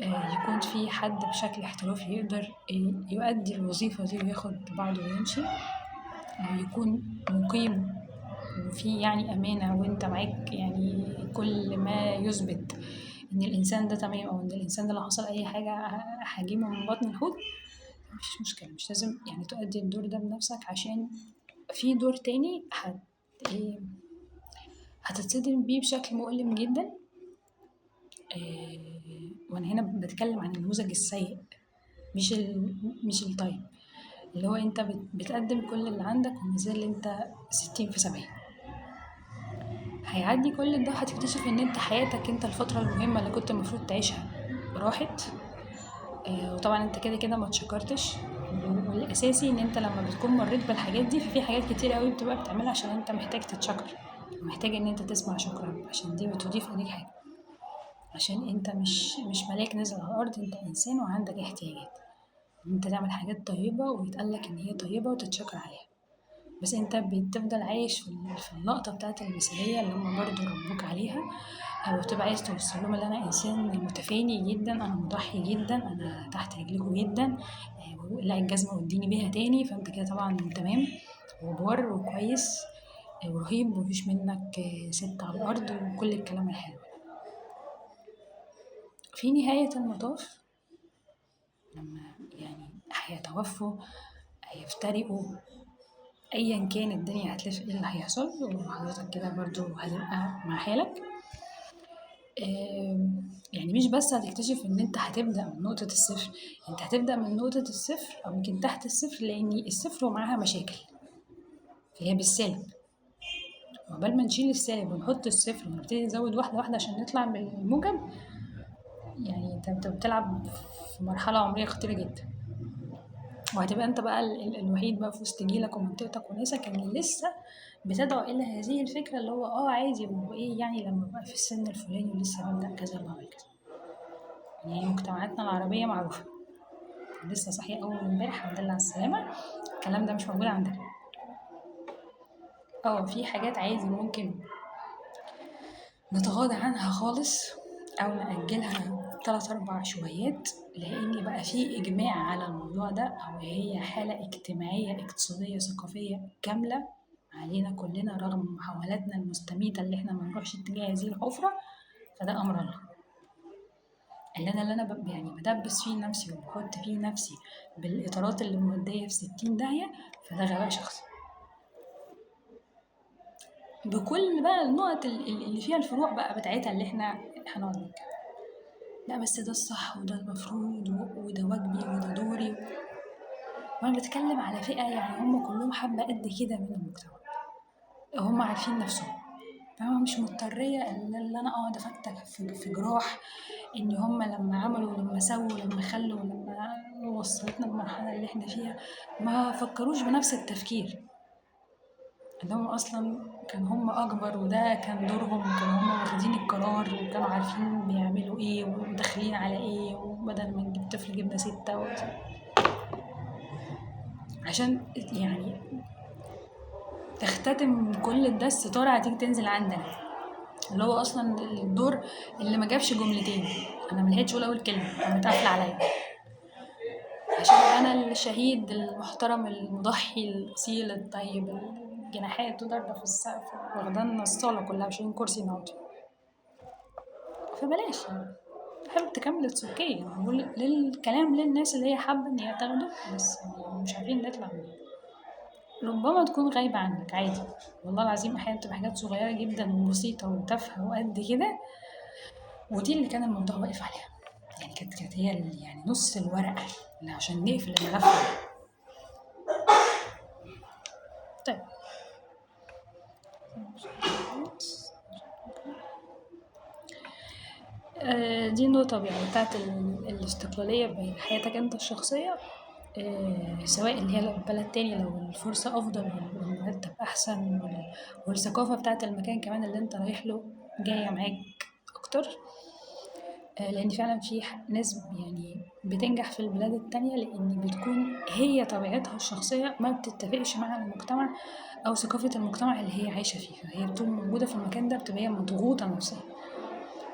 يكون في حد بشكل احترافي يقدر يؤدي الوظيفة دي وياخد بعضه ويمشي، أو يكون مقيم وفي يعني أمانة وانت معاك يعني كل ما يثبت إن الإنسان ده تمام، أو إن الإنسان ده لو حصل أي حاجة هجيبه من بطن الحوت، مفيش مشكلة. مش لازم يعني تؤدي الدور ده بنفسك، عشان في دور تاني هتتصدم بيه بشكل مؤلم جدا. وانا هنا بتكلم عن النموذج السيء مش الطيب، اللي هو انت بتقدم كل اللي عندك ومازال انت 60 في 70. هيعدي كل ده هتكتشف ان انت حياتك انت الفترة المهمة اللي كنت المفروض تعيشها راحت. وطبعا انت كده كده ما تشكرتش. والاساسي ان انت لما بتكون مريت بالحاجات دي ففي حاجات كتير قوي بتبقى بتعملها عشان انت محتاج تتشكر، ومحتاج ان انت تسمع شكرا، عشان دي بتضيف ليك حاجة، عشان انت مش ملاك نزل على الارض، انت انسان وعندك احتياجات، انت تعمل حاجات طيبة ويتقالك ان هي طيبة وتتشكر عليها. بس انت بتفضل عايش في اللقطة بتاعت المثالية اللي هم برضو ربوك عليها، او بتبقى عايز توصل لهم ان انا انسان متفاني جدا، انا مضحي جدا، انا تحت رجلكم جدا، لا الجزمة واديني بيها تاني، فانت كده طبعا تمام وبار وكويس ورهيب ومفيش منك ست على الارض وكل الكلام الحلو. في نهاية المطاف لما يعني هيتوفوا هيفترقوا ايا كان الدنيا هتلف ايه اللي هيحصل، وحضرتك كده برضو هتبقى مع حالك. يعني مش بس هتكتشف ان انت هتبدأ من نقطة الصفر، انت هتبدأ من نقطة الصفر او يمكن تحت الصفر، لان الصفر ومعاها مشاكل فهي بالسالب. وقبل ما نشيل السالب ونحط الصفر ونبتدي نزود واحدة واحدة عشان نطلع بالموجب، يعني انت بتلعب في مرحلة عمرية خطيرة جدا، وهتبقى انت بقى الوحيد بقى في وسط جيلك ومنطقتك وناسك اللي لسه بتدعو الى هذه الفكرة اللي هو عادي وايه يعني لما بقى في السن الفلاني ولسه ببدأ كذا ولا بعمل كذا. يعني مجتمعاتنا العربية معروفة، لسه صحية أول امبارح الحمد لله على السلامة، الكلام ده مش موجود عندنا. في حاجات عادي ممكن نتغاضى عنها خالص أو نأجلها 3-4 شويات، لأن بقى في إجماع على الموضوع ده، أو هي حالة اجتماعية اقتصادية ثقافية كاملة علينا كلنا رغم محاولاتنا المستميتة اللي احنا ما نروحش اتجاه هذه الحفرة. فده أمر الله اللي أنا يعني بدبس فيه نفسي وبحط فيه نفسي بالإطارات اللي مودية في 60 داهية، فده غباء شخصي بكل بقى النقط اللي فيها الفروع بقى بتاعتها اللي احنا هنقعد نتكلم. لا بس ده الصح وده المفروض وده واجبي وده دوري، وانا بتكلم على فئة يعني هم كلهم حبة قد كده من المجتمع، هم عارفين نفسهم، فاهمة؟ مش مضطرية ان انا اقعد افتح في جراح ان هم لما عملوا ولما سووا ولما خلوا ولما وصلتنا المرحلة اللي احنا فيها ما فكروش بنفس التفكير اللي هم اصلا كان هم اكبر وده كان دورهم، وكانوا هم واخدين القرار وكانوا عارفين بيعملوا ايه وداخلين على ايه، وبدل ما نجيب طفل جبنا 6 عشان يعني تختتم كل ده الستارة هتيجي تنزل عندنا، اللي هو اصلا الدور اللي ما جابش جملتين، انا ما لحقتش اقول اول كلمة قامت قافله عليا، عشان انا الشهيد المحترم المضحي الاصيل الطيب الجناحات وضربه في السقف واخدانا الصاله كلها مش عايزين كرسي نقعد فيه. فبلاش يعني حابب تكمل okay، بقول للكلام للناس اللي هي حابة ان هي تاخده، بس مش عارفين نطلع منه. ربما تكون غايبة عنك عادي، والله العظيم احيانا بتبقى حاجات صغيرة جدا وبسيطة وتافهه وقد كده، ودي اللي كان الموضوع واقف عليها، يعني كانت هي يعني نص الورقة اللي عشان نقفل الملف ده. طيب دي النقطة يعني بتاعت الاستقلالية بين حياتك انت الشخصية، سواء اللي هي لو بلد تاني لو الفرصة أفضل والمرتب أحسن والثقافة بتاعت المكان كمان اللي انت رايح له جاية معاك أكتر. لأن فعلا في ناس يعني بتنجح في البلاد التانية لأن بتكون هي طبيعتها الشخصية ما بتتفقش مع المجتمع أو ثقافة المجتمع اللي هي عايشة فيها، هي بتكون موجودة في المكان ده بتبقى هي مضغوطة نفسيا.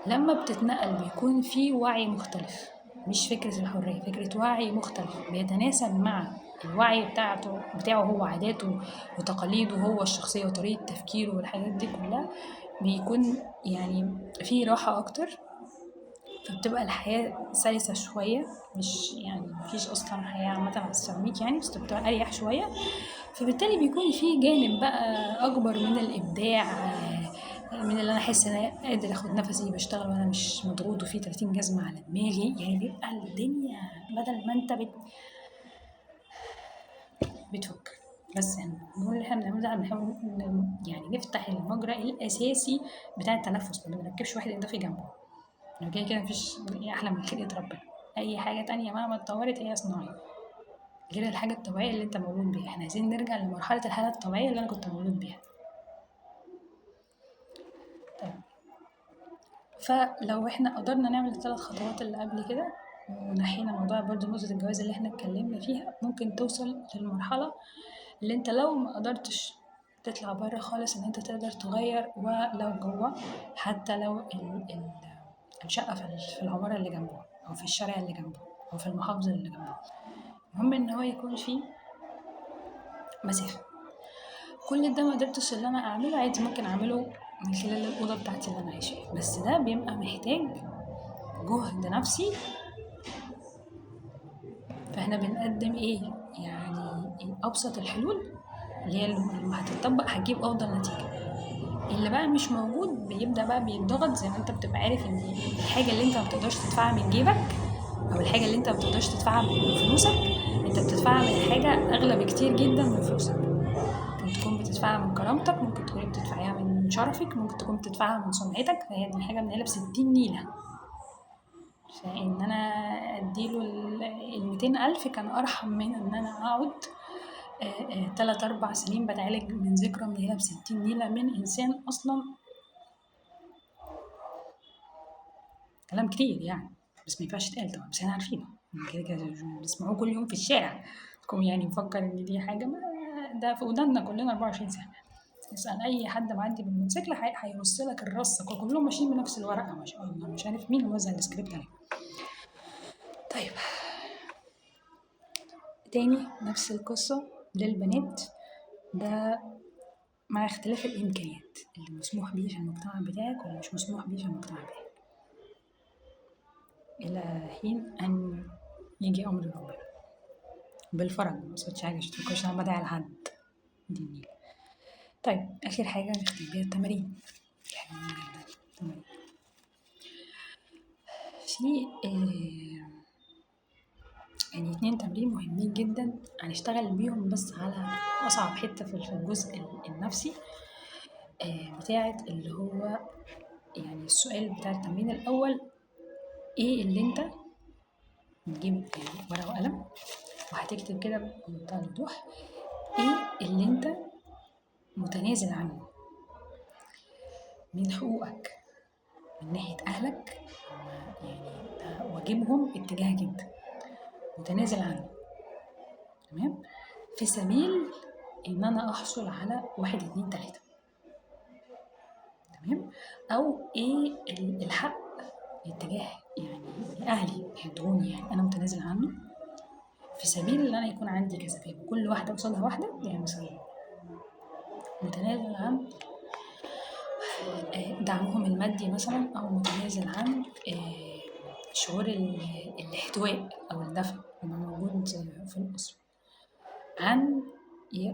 لما بتتنقل بيكون في وعي مختلف، مش فكرة الحرية، فكرة وعي مختلف بيتناسب مع الوعي بتاعه هو، عاداته وتقاليده هو الشخصية وطريقة تفكيره والحاجات دي كلها، بيكون يعني في راحة أكتر، فبتبقى الحياة سلسة شوية، مش يعني مفيش أصلا حياة عامة على السيراميك يعني، بس بتبقى أريح شوية. فبالتالي بيكون في جانب بقى أكبر من الإبداع، من اللي أنا أحس إن أنا قادر أخد نفسي، بشتغل وأنا مش مضغوط وفي 30 جزمة على دماغي، يعني بيبقى الدنيا بدل ما أنت بتفك. بس يعني نقول اللي احنا بنعمله ده، بنحاول يعني نفتح المجرى الأساسي بتاع التنفس، ما بنركبش واحد إضافي جنبه، لو كده كده مفيش أحلى من خلقة ربنا. أي حاجة تانية مهما اتطورت هي صناعية غير الحاجة الطبيعية اللي انت مولود بيها. احنا عايزين نرجع لمرحلة الحالة الطبيعية اللي أنا كنت مولود بيها. طيب، فلو احنا قدرنا نعمل الثلاث خطوات اللي قبل كده ونحينا موضوع برضو نقطة الجواز اللي احنا اتكلمنا فيها، ممكن توصل للمرحلة اللي انت لو ما قدرتش تطلع بره خالص ان انت تقدر تغير ولو جوه، حتى لو الشقة في العمارة اللي جنبه أو في الشارع اللي جنبه أو في المحافظة اللي جنبه، المهم إن هو يكون فيه مسافة. كل ده ما قدرتش اللي أنا أعمله عادي، ممكن أعمله من خلال الأوضة بتاعتي اللي أنا عايشة فيها، بس ده بيبقى محتاج جهد نفسي. فإحنا بنقدم إيه؟ يعني أبسط الحلول اللي هي لما هتطبق هتجيب أفضل نتيجة. اللي بقى مش موجود بيبدأ بقى بيتضغط، زي ما انت بتبقى عارف ان الحاجة اللي انت ما بتقدرش تدفعها من جيبك او الحاجة اللي انت ما بتقدرش تدفعها من فلوسك، انت بتدفعها من حاجة اغلى بكتير جدا من فلوسك. ممكن تكون بتدفعها من كرامتك، ممكن تكون بتدفعها من شرفك، ممكن تكون بتدفعها من سمعتك، فهي دي حاجة من 60 نيلة. فإن أنا أديله 200,000 كان أرحم من إن أنا أقعد 3-4 سنين بتعالج من ذكرى من هنا ب60 نيلة من إنسان أصلا كلام كتير يعني، بس ما ينفعش يتقال طبعا، بس احنا عارفينه كده كده بنسمعوه كل يوم في الشارع. تكون يعني مفكر إن دي حاجة، ما ده في ودنا كلنا 24 ساعة. تسأل أي حد معدي بالموتوسيكل هيرص لك الرصة، كلهم ماشيين بنفس الورقة ما شاء الله، مش عارف مين موزع السكريبت عليه. طيب تاني نفس القصة للبنات، ده مع اختلاف الإمكانيات اللي مسموح بيه في المجتمع بتاعك واللي مش مسموح بيه في المجتمع بتاعك، إلى حين أن يجي أمر ربنا بالفرج. ما قصدتش حاجة، مش تفكرش أنا بدعي لحد دي النيلة. طيب آخر حاجة نختم بيها التمارين. التمارين في يعني 2 تمرين مهمين جدا هنشتغل بيهم، بس على أصعب حتة في الجزء النفسي بتاعة اللي هو يعني السؤال بتاع التمرين الأول، إيه اللي أنت بتجيب يعني ورقة وقلم وهتكتب كده بمنتهى الوضوح إيه اللي أنت متنازل عنه من حقوقك من ناحية أهلك، يعني ده واجبهم اتجاهك أنت، متنازل عنه، تمام، في سبيل إن أنا أحصل على 1 2 3، تمام، أو إيه الحق اتجاه يعني أهلي يدعوني، يعني أنا متنازل عنه في سبيل إن أنا يكون عندي كذا. فيبقى كل واحدة قصادها واحدة، يعني مثلا متنازل عن دعمهم المادي مثلا، أو متنازل عن شعور الاحتواء أو الدفء اللي موجود في الأسرة، عن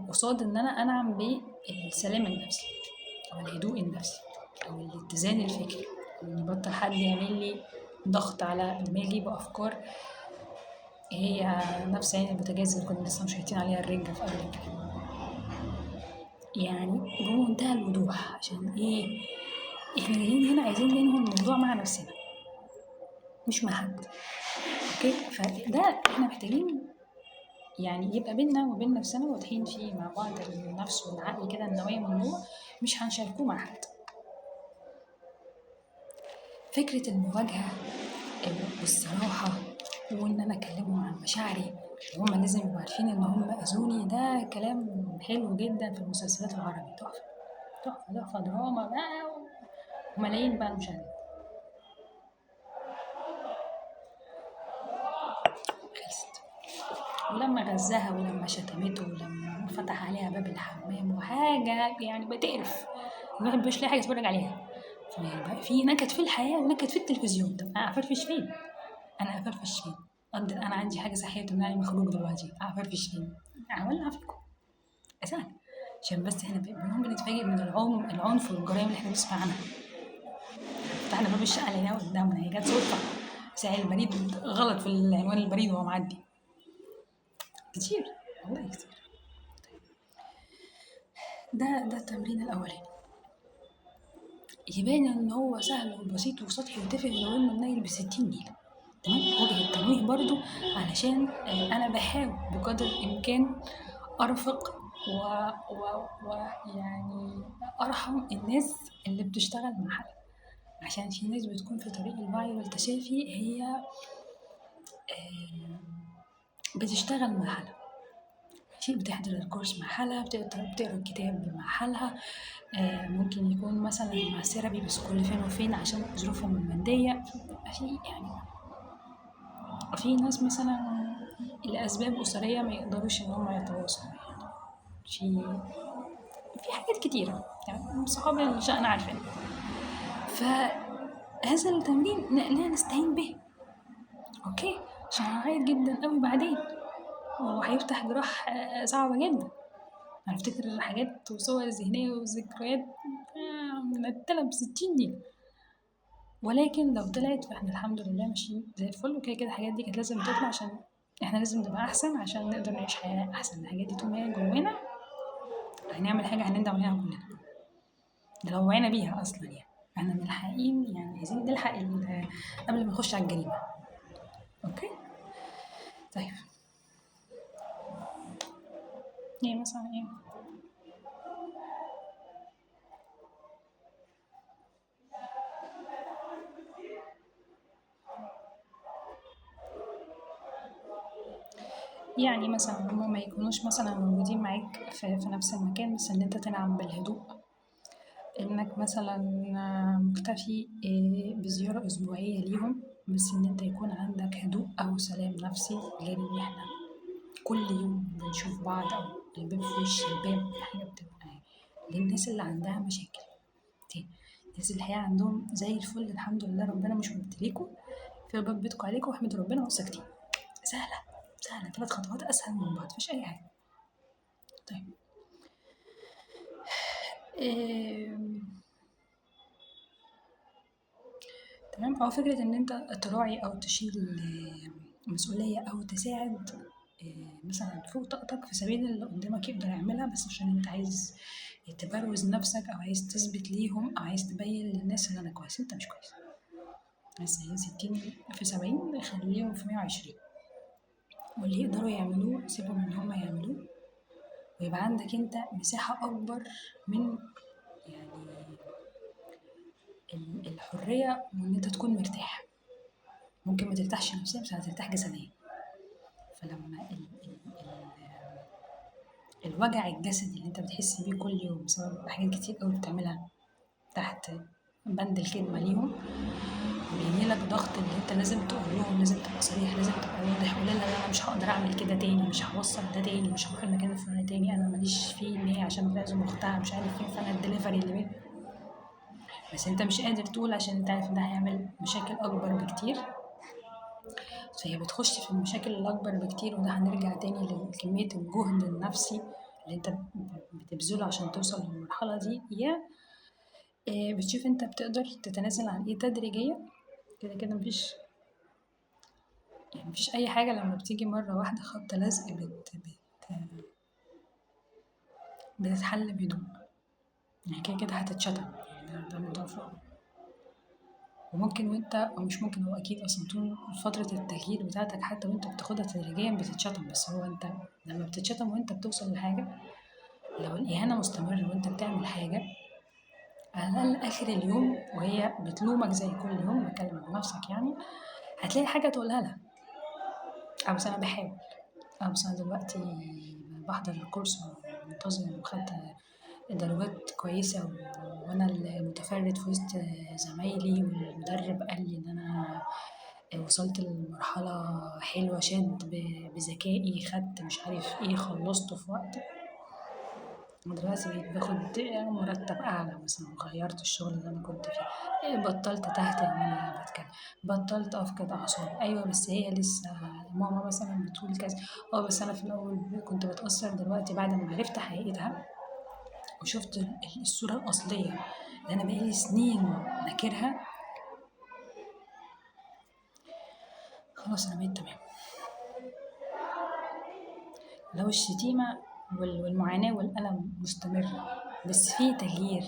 قصاد إن أنا أنعم بالسلام النفسي أو الهدوء النفسي أو الاتزان الفكري، أو إن يبطل حد يعمل لي ضغط على دماغي بأفكار هي نفس عين البوتاجاز اللي كنا لسه مشيتين عليها الرنجة في أول الكلام. يعني بمنتهى الوضوح، عشان إيه إحنا جايين هنا عايزين ننهي الموضوع مع نفسنا مش مع حد، أوكي؟ فده إحنا محتاجين يعني يبقى بينا وبين نفسنا واضحين فيه مع بعض، النفس والعقل كده، النوايا من جوه مش هنشاركوه مع حد. فكرة المواجهة والصراحة، وإن أنا أكلمهم عن مشاعري وهم لازم يبقوا عارفين إن هم أذوني، ده كلام حلو جدا في المسلسلات العربي، تحفة تحفة تحفة، دراما بقى وملايين بقى المشاهدات. خلصت. ولما غزها ولما شتمته ولما فتح عليها باب الحمام وحاجة يعني بتقرف، الواحد مش لاقي حاجة يتفرج عليها. فبقى في نكد في الحياة ونكد في التلفزيون. طب أنا أفرفش فين؟ أنا أفرفش فين؟ أنا عندي حاجة صحية تمنعني من الخروج دلوقتي، أفرفش فين؟ أولع فيكم سهل، عشان بس احنا بنتفاجئ من العنف والجرائم اللي احنا بنسمع عنها. فتحنا باب الشقة لقيناها قدامنا، هي جت صدفة، ساعي البريد غلط في العنوان البريد وهو معدي. كتير والله كتير. ده التمرين الأولاني. يبان ان هو سهل وبسيط وسطحي وتافه لو انه منيل ب60 نيلة. تمام. وجه التنويه برضو علشان انا بحاول بقدر الامكان ارفق ويعني ارحم الناس اللي بتشتغل مع حد، عشان في ناس بتكون في طريق الوعي والتشافي هي بتشتغل مع حالها، ماشي، بتحضر الكورس مع حالها، بتقرا الكتاب مع حالها، ممكن يكون مثلا مع therapy بس كل فين وفين عشان ظروفهم المادية، عشان يعني في ناس مثلا لأسباب أسرية ما يقدروش إن هم يتواصلوا، يعني في حاجات كتيرة، تمام، صحاب الشأن عارفين. فهذا التمرين لا نستهين به، okay، عشان هنعيط جدا قوي بعدين وهيفتح جراح صعبة جدا. هنفتكر حاجات وصور ذهنية وذكريات منتلة ب60 نيلة، ولكن لو طلعت فاحنا الحمد لله ماشيين زي الفل. وكده كده الحاجات دي كانت لازم تطلع عشان احنا لازم نبقى احسن، عشان نقدر نعيش حياة احسن. الحاجات دي طول ما هي جوانا هنعمل حاجة هنندم عليها كلنا، ده لو وعينا بيها اصلا. يعني احنا ملحقين، يعني عايزين نلحق قبل ما نخش على الجريمة. okay طيب، ايه مثلا ايه؟ يعني مثلا هما ما يكونوش مثلا موجودين معاك في نفس المكان، بس ان انت تنعم بالهدوء، انك مثلا مكتفي بزيارة اسبوعية ليهم، بس ان انت يكون عندك هدوء او سلام نفسي، غير ان احنا كل يوم بنشوف بعض او الباب في وش الباب. حاجة بتبقى للناس اللي عندها مشاكل، الناس اللي الحقيقة عندهم زي الفل الحمد لله، ربنا مش مبتليكوا في باب بيتكم عليكم، واحمدوا ربنا وساكتين. سهلة سهلة، 3 خطوات أسهل من بعض، مفيش أي حاجة. طيب تمام. أو فكرة إن أنت تراعي أو تشيل مسؤولية أو تساعد مثلا فوق طاقتك في سبيل اللي قدامك يقدر يعملها، بس عشان أنت عايز تبروز نفسك أو عايز تثبت ليهم أو عايز تبين للناس إن أنا كويس. أنت مش كويس. بس هي 60 في 70 خليهم في 120، واللي يقدروا يعملوه سيبهم ان هم يعملوه، ويبقى عندك انت مساحة اكبر من يعني الحرية، وان انت تكون مرتاح. ممكن ما ترتاحش نفسيا بس هترتاح جسديا. فلما ال ال ال الوجع الجسدي اللي انت بتحس بيه كل يوم بسبب حاجات كتير قوي بتعملها تحت بند الخدمة ليهم، بيجيلك ضغط اللي انت لازم تقول لهم، لازم تبقى صريح، لازم تبقى واضح، ولا لا انا مش هقدر اعمل كده تاني، مش هوصل ده تاني، مش هروح المكان الفلاني تاني، انا ماليش فيه ان هي عشان بتعزم اختها مش عارف فين، فانا الدليفري اللي بيه. بس انت مش قادر تقول عشان انت عارف ان ده هيعمل مشاكل اكبر بكتير، فهي بتخش في المشاكل الاكبر بكتير. وده هنرجع تاني لكمية الجهد النفسي اللي انت بتبذله عشان توصل للمرحلة دي. يا بتشوف انت بتقدر تتنازل عن ايه تدريجيا. كده كده مفيش، يعني مفيش اي حاجة لما بتيجي مرة واحدة خبطة لزق بتتحل بهدوء، يعني كده كده هتتشتم، يعني ده موضوع فوق. وممكن وانت او مش ممكن، هو اكيد اصلا طول فترة التغيير بتاعتك حتى وانت بتاخدها تدريجيا بتتشتم، بس هو انت لما بتتشتم وانت بتوصل لحاجة، لو الاهانة مستمرة وانت بتعمل حاجة على الأقل آخر اليوم وهي بتلومك زي كل يوم، بتكلم عن نفسك يعني، هتلاقي حاجة تقولها لها. أو بس أنا بحاول، أو بس أنا دلوقتي بحضر الكورس ومنتظم وخدت درجات كويسة وأنا المتفرد في وسط زمايلي، والمدرب قال لي إن أنا وصلت لمرحلة حلوة، شاد بذكائي، خدت مش عارف إيه، خلصته في وقت، ودلوقتي بقيت باخد مرتب أعلى مثلا، غيرت الشغل اللي أنا كنت فيه، بطلت تحت إن أنا بتكلم، بطلت أفقد أعصابي. أيوة بس هي لسه ماما مثلا بتقول كذا، بس أنا في الأول كنت بتأثر، دلوقتي بعد ما عرفت حقيقتها وشفت الصورة الأصلية اللي أنا بقالي سنين ناكرها، خلاص أنا بقيت تمام. لو الشتيمة والمعاناة والألم مستمر، بس في تغيير،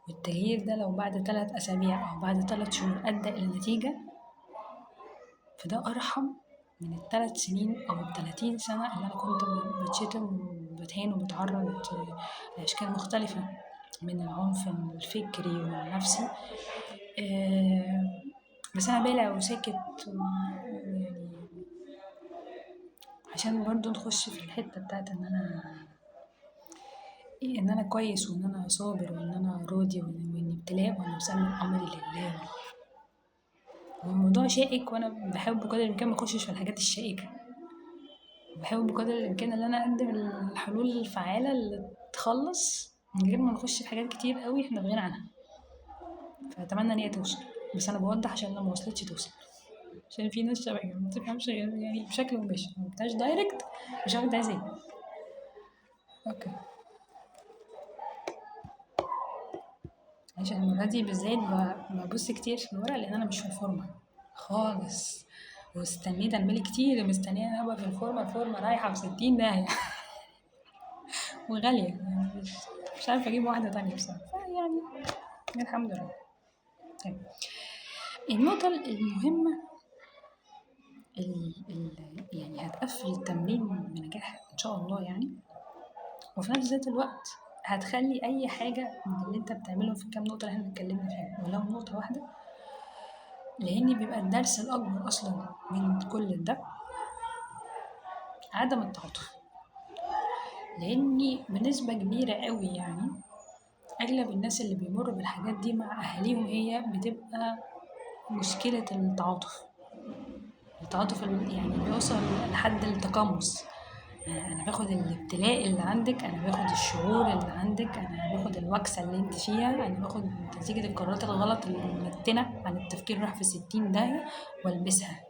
والتغيير ده لو بعد 3 أسابيع أو بعد 3 شهور أدى إلى نتيجة، فده أرحم من 3 سنين أو 30 سنة اللي أنا كنت بتشتم وبتهان وبتعرض لأشكال مختلفة من العنف الفكري والنفسي. بس أنا بالع وساكت، يعني عشان برضو نخش في الحتة بتاعت إن أنا كويس وإن أنا صابر وإن أنا راضي وإن ابتلاء وأنا مسلم أمري لله. والموضوع شائك، وأنا بحاول بقدر الإمكان ما أخشش في الحاجات الشائكة، بحاول بقدر الإمكان إن أنا أقدم الحلول الفعالة اللي تخلص من غير ما نخش في حاجات كتير قوي إحنا في غنى عنها. فأتمنى إن هي توصل، بس أنا بوضح عشان لو ما وصلتش توصل، عشان في ناس شبهي ما تفهمش يعني بشكل مباشر، ما قلتهاش direct، مش عارفة عايزة إيه. okay، عشان المرة دي بالذات ببص كتير في الورق لأن أنا مش في الفورمة خالص، واستنيت أعمل كتير، مستنية أنا أبقى في الفورمة، الفورمة رايحة في 60 داهية وغالية، يعني مش عارفة أجيب واحدة تانية بصراحة، فيعني الحمد لله. طيب النقطة المهمة يعني هتقفل التمرين بنجاح إن شاء الله يعني، وفي نفس ذات الوقت هتخلي أي حاجة من اللي أنت بتعمله في الكام نقطة اللي احنا اتكلمنا فيها ولو نقطة واحدة، لأن بيبقى الدرس الأكبر أصلا من كل ده عدم التعاطف. لأن بنسبة كبيرة قوي يعني أغلب الناس اللي بيمروا بالحاجات دي مع أهاليهم هي بتبقى مشكلة التعاطف، التعاطف يعني بيوصل لحد التقمص. أنا باخد الابتلاء اللي عندك، أنا باخد الشعور اللي عندك، أنا باخد الوكسة اللي انت فيها، أنا باخد نتيجة القرارات الغلط المتنة عن التفكير راح في 60 داهية والبسها،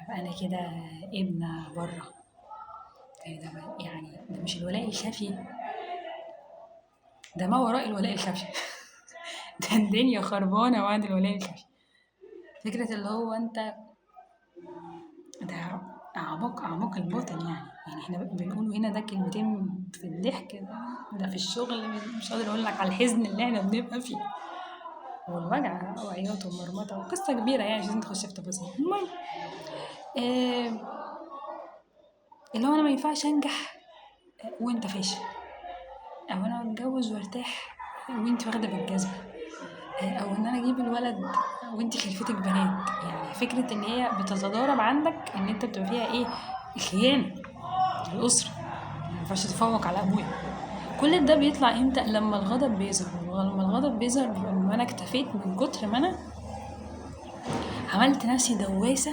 فأنا كده ابنة برا. ده يعني ده مش الولاء الخفي، ده ما وراء الولاء الخفي ده الدنيا خربانة بعد الولاء الخفي. فكرة اللي هو انت ده أعماق الباطن يعني احنا بنقوله هنا ده كلمتين في الضحك، ده في الشغل مش قادر اقول لك على الحزن اللي احنا بنبقى فيه والوجع وعياط ومرمطة وقصة كبيرة، يعني مش لازم تخش في تفاصيل. المهم اللي هو انا ما ينفعش انجح وانت فاشل، او انا اتجوز وارتاح وانت واخده بالجزمه، او ان انا اجيب الولد وانت خلفتك بنات. يعني فكرة ان هي بتتضارب عندك، ان انت بتبقى فيها ايه خيانة الاسرة، ما ينفعش تتفوق على ابويا. كل ده بيطلع امتى؟ لما الغضب بيظهر. ولما الغضب بيظهر بيبقى لما انا اكتفيت من كتر ما انا عملت نفسي دواسه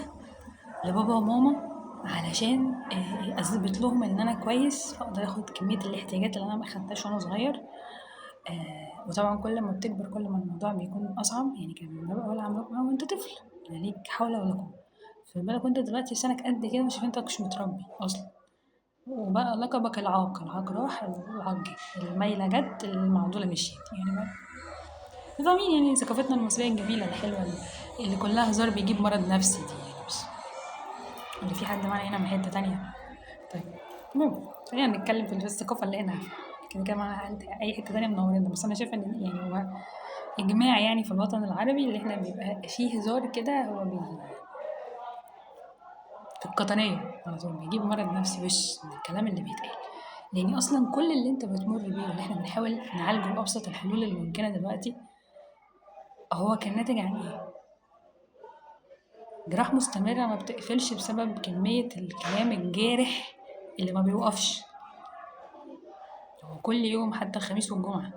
لبابا وماما علشان اثبت لهم ان انا كويس، فاقدر اخد كمية الاحتياجات اللي انا ما اخدتهاش وانا صغير. وطبعا كل ما بتكبر كل ما الموضوع بيكون اصعب. يعني كان بابا ولا عمرك ما وانت طفل لا ليك حول ولا قوة، في بالك وانت دلوقتي سنك قد كده مش انت مش متربي اصلا، وبقى لقبك العاق، العاق راح، العاق جه، المايله جت، المعضوله مشيت. يعني بقى فاهمين يعني ثقافتنا المصرية الجميلة الحلوة اللي كلها هزار بيجيب مرض نفسي دي، يعني بس اللي في حد معانا هنا من حتة تانية. طيب المهم خلينا نتكلم في الثقافة اللي هنا كده كده مع اي حتة تانية منورنا، بس انا شايفه ان يعني هو اجماع يعني في الوطن العربي اللي احنا بيبقى فيه هزار كده، هو في القطنيه على طول بيجيب مرض نفسي وش من الكلام اللي بيتقال. لان اصلا كل اللي انت بتمر بيه واللي احنا بنحاول نعالجه بابسط الحلول الممكنة دلوقتي هو كان ناتج عن ايه؟ جراح مستمرة ما بتقفلش بسبب كمية الكلام الجارح اللي ما بيوقفش، هو كل يوم حتى الخميس والجمعة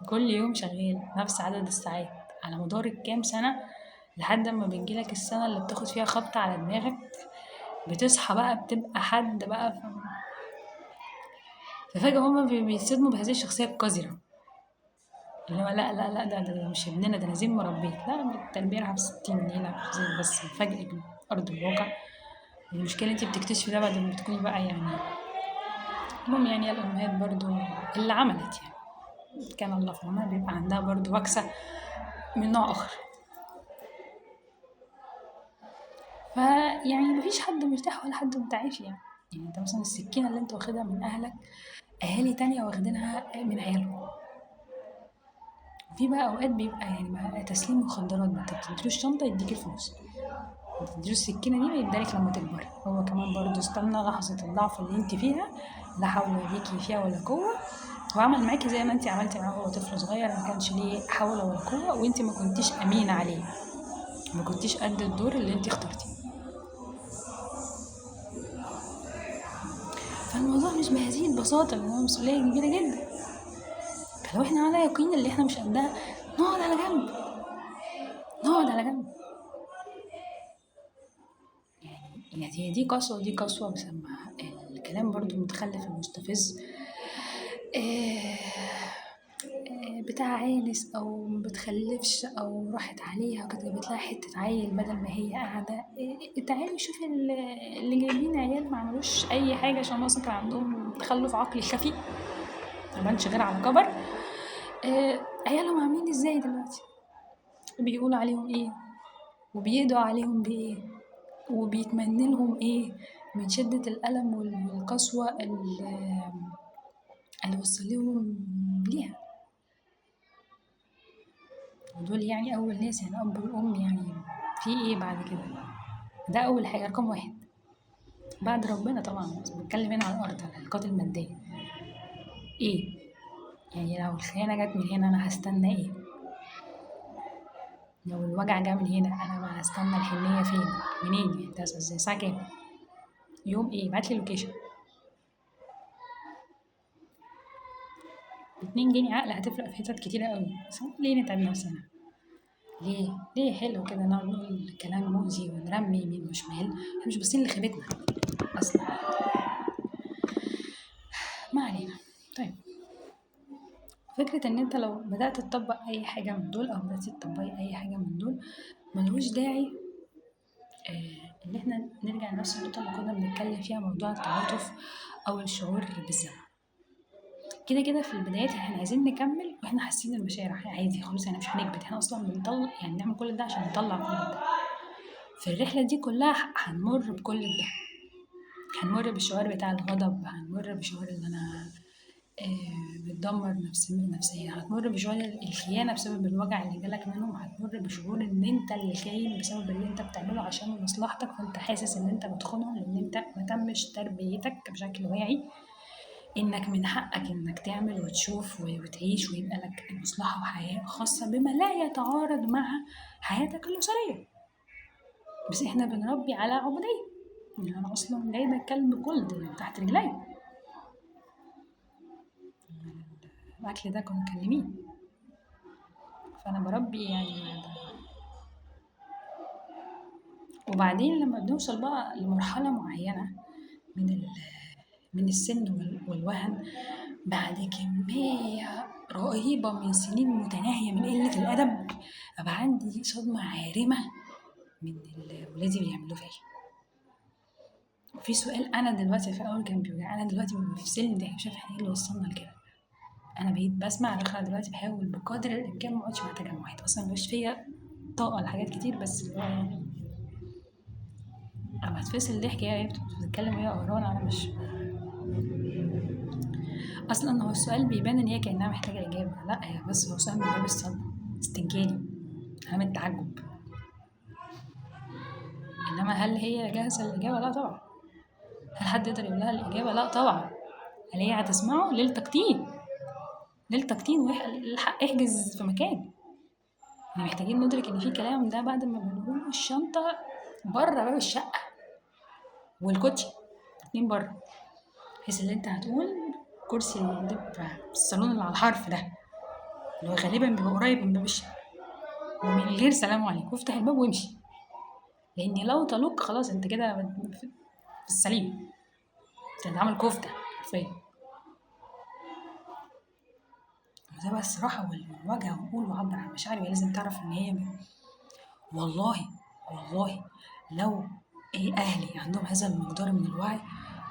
كل يوم شغال نفس عدد الساعات على مدار الكام سنة، لحد ما بتجيلك السنة اللي بتاخد فيها خبطة على دماغك، بتصحى بقى بتبقى حد بقى ففجأة هما بيتصدموا بهذه الشخصية القذرة اللي هو لا لا لا ده مش ابننا، ده انا زي ما ربيت. لا، التربية راحة ب60 نيلة، بس فجأة أرض الواقع. المشكلة انتي بتكتشفي ده بعد ما بتكوني بقى يعني المهم يعني الأمهات برضو اللي عملت يعني كان الله في عونها، بيبقى عندها برضو وكسة من نوع آخر. فيعني مفيش حد مرتاح ولا حد متعافي. يعني انت مثلا السكينة اللي انت واخدها من أهلك، أهالي تانية واخدينها من عيالهم. وفي بقى أوقات بيبقى يعني تسليم مخدرات، انت بتديله الشنطة يديك الفلوس، بتديله السكينة دي بيديلك لما تكبر. هو كمان برضو استنى لحظة الضعف اللي انت فيها، لا حول ليكي فيها ولا قوة، وعمل معاكي زي ما انت عملتي معاه وهو طفل صغير، ما كانش ليه حول ولا قوة، وانت ما كنتيش أمينة عليه، ما كنتيش قد الدور اللي انت اخترتيه. فالموضوع مش بهذه البساطة، لأن هو مسؤولية كبيرة جدا. فلو احنا على يقين اللي احنا مش قدها، نقعد على جنب، نقعد على جنب. يعني هي دي قسوة ودي قسوة، بس الكلام برضو المتخلف المستفز بتاع عانس او ما بتخلفش او راحت عليها وكانت جابت لها حتة عيل بدل ما هي قاعدة. تعالي شوفي اللي جايبين عيال ما عملوش اي حاجة عشان اصلا كان عندهم تخلف عقلي خفي ما بانش غير على كبر، عيالهم عاملين ازاي دلوقتي، بيقولوا عليهم ايه وبيدعوا عليهم بايه وبيتمنى لهم ايه من شدة الألم والقسوة اللي وصلهم ليها. ودول يعني أول ناس، يعني أب والأم، يعني في إيه بعد كده؟ ده أول حاجة رقم 1 بعد ربنا طبعا، بس بنتكلم هنا على الأرض، على العلاقات المادية. إيه يعني لو الخيانة جت من هنا أنا هستنى إيه؟ لو الوجع جه من هنا أنا ما هستنى الحنية فين؟ منين؟ يعني ده إزاي؟ الساعة كام؟ يوم إيه؟ بعتلي location. 2 جنيه عقل هتفرق في حتت كتيرة قوي. بس ليه نتعب نفسنا؟ ليه حلو كده نقعد نقول كلام مؤذي ونرمي يمين وشمال؟ احنا مش باصين لخيبتنا اصلا. ما علينا. طيب فكرة ان انت لو بدأت تطبق اي حاجة من دول او بدأت تطبقي اي حاجة من دول، ملهوش داعي ان احنا نرجع لنفس النقطة اللي كنا بنتكلم فيها، موضوع التعاطف او الشعور بالذنب. كده كده في البدايات احنا عايزين نكمل واحنا حاسين المشاعر عادي خالص، يعني مش هنكبت، احنا اصلا بنطلع، يعني نعمل كل ده عشان نطلع كل ده. في الرحلة دي كلها هنمر بكل ده، هنمر بالشعور بتاع الغضب، هنمر بشعور ان انا بتدمر نفسيا، هتمر بشعور الخيانة بسبب الوجع اللي جالك منهم، هتمر بشعور ان انت اللي خاين بسبب اللي انت بتعمله عشان مصلحتك، فانت حاسس ان انت بتخونهم لان انت ما تمش تربيتك بشكل واعي انك من حقك انك تعمل وتشوف وتعيش ويبقى لك مصلحة وحياة خاصة بما لا يتعارض مع حياتك الأسرية. بس احنا بنربي على عبودية، يعني انا اصلا جايبة كلب جولد تحت رجلي، الاكل ده كنا مكلمين، فانا بربي يعني. وبعدين لما بنوصل بقى لمرحلة معينة من السن والوهن، بعد كمية رهيبة من سنين متناهية من قلة الأدب، أبقى عندي صدمة عارمة من اللي ولادي بيعملوه فيا. وفي سؤال أنا دلوقتي في الأول كان بيوجع، أنا دلوقتي بفصلني ده، مش عارفة إيه اللي وصلنا لكده. أنا بقيت بسمع رخاء دلوقتي، بحاول بقدر الإمكان ما أقعدش مع تجمعات، أصلاً مبقاش فيا طاقة لحاجات كتير، بس اللي هو يعني أما هتفصل ضحك يا ريت بتتكلم وهي قهرانة. أنا مش أصلاً هو السؤال بيبان إن هي كأنها محتاجة إجابة، لأ هي بس هو سؤال من باب الصدمة استنكاري، علامة تعجب. إنما هل هي جاهزة للإجابة؟ لا طبعاً. هل حد يقدر يقول لها الإجابة؟ لا طبعاً. هل هي هتسمعه؟ ليلتك طين، ليلتك طين، الحق احجز في مكان. احنا محتاجين ندرك إن في كلام ده بعد ما بنقوله الشنطة بره باب الشقة والكوتشي اتنين بره، بحيث ان انت هتقول كرسي اللي في الصالون اللي على الحرف ده اللي هو غالبا بيبقى قريب من باب الشقة، ومن غير سلام عليكم افتح الباب وامشي، لان لو طلوك خلاص انت كده في السليم، انت عامل كفته حرفيا. وده بقى الصراحة والمواجهة، وقول وعبر عن مشاعري، ولازم تعرف ان هي والله والله لو ايه اهلي عندهم هذا المقدار من الوعي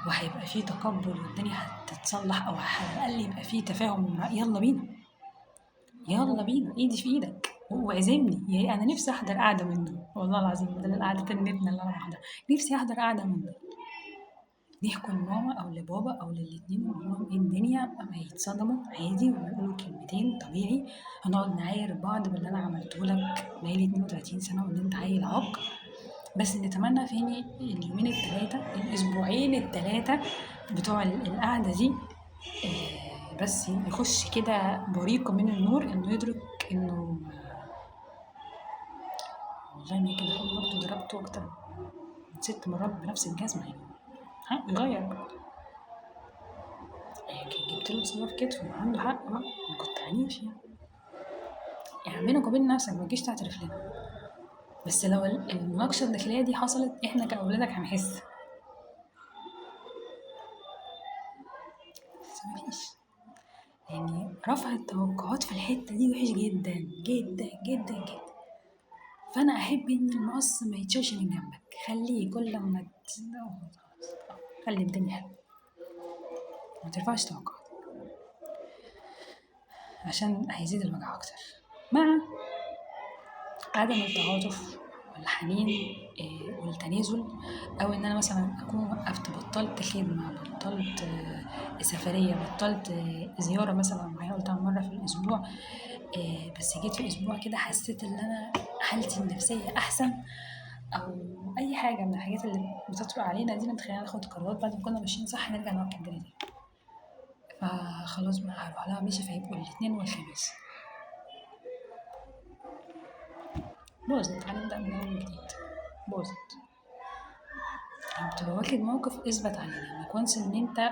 وهيبقى فيه تقبل والدنيا هتتصلح، او على الاقل يبقى فيه تفاهم، يلا بينا يلا بينا، ايدي في ايدك وعزمني، يعني انا نفسي احضر قعدة منه والله العظيم، بدل القعدة النتنه اللي انا بحضرها نفسي احضر قعدة منه، نحكوا لماما او لبابا او للاتنين ونقول لهم ايه الدنيا، ما يتصدموا عادي ويقولوا كلمتين طبيعي، هنقعد نعاير بعض باللي انا عملته لك بقالي 32 سنة وان انت عيل عاق، بس نتمنى فيني اليومين الثلاثة الاسبوعين الثلاثة بتوع القعدة دي بس يخش كده بريقه من النور، انه يدرك انه والله ما كده برضه ضربته اكتر من 6 مرات بنفس الجزمة، يعني حق يغير برضه، يعني جبت له صور كتف وعنده حق بقى، انا كنت عنيف يعني بينك وبين نفسك ما تجيش تعترف لنا، بس لو المناقشة الداخلية دي حصلت احنا كأولادك هنحس، بس مفيش، يعني رفع التوقعات في الحتة دي وحش جدا جدا جدا جدا. فأنا أحب إن المقص ما يتشالش من جنبك، خليه كل ما خلي الدنيا حلوة، ما ترفعش توقعاتك عشان هيزيد الوجع أكتر. مع عدم التعاطف والحنين والتنازل، او ان انا مثلا اكون وقفت، بطلت خدمة، بطلت سفرية، بطلت زيارة مثلا معايا قلتها مرة في الاسبوع، بس جيت في اسبوع كده حسيت ان انا حالتي النفسية احسن، او اي حاجة من الحاجات اللي بتطرق علينا دي بتخلينا ناخد قرارات بعد ما كنا ماشيين صح نرجع نوقف الدنيا دي، فخلاص بقى هروح لها ماشي، فيبقوا الاثنين والخميس باظت، هنبدأ من أول جديد، باظت. بتبقى واخد موقف اثبت عليه، انك وانس ان انت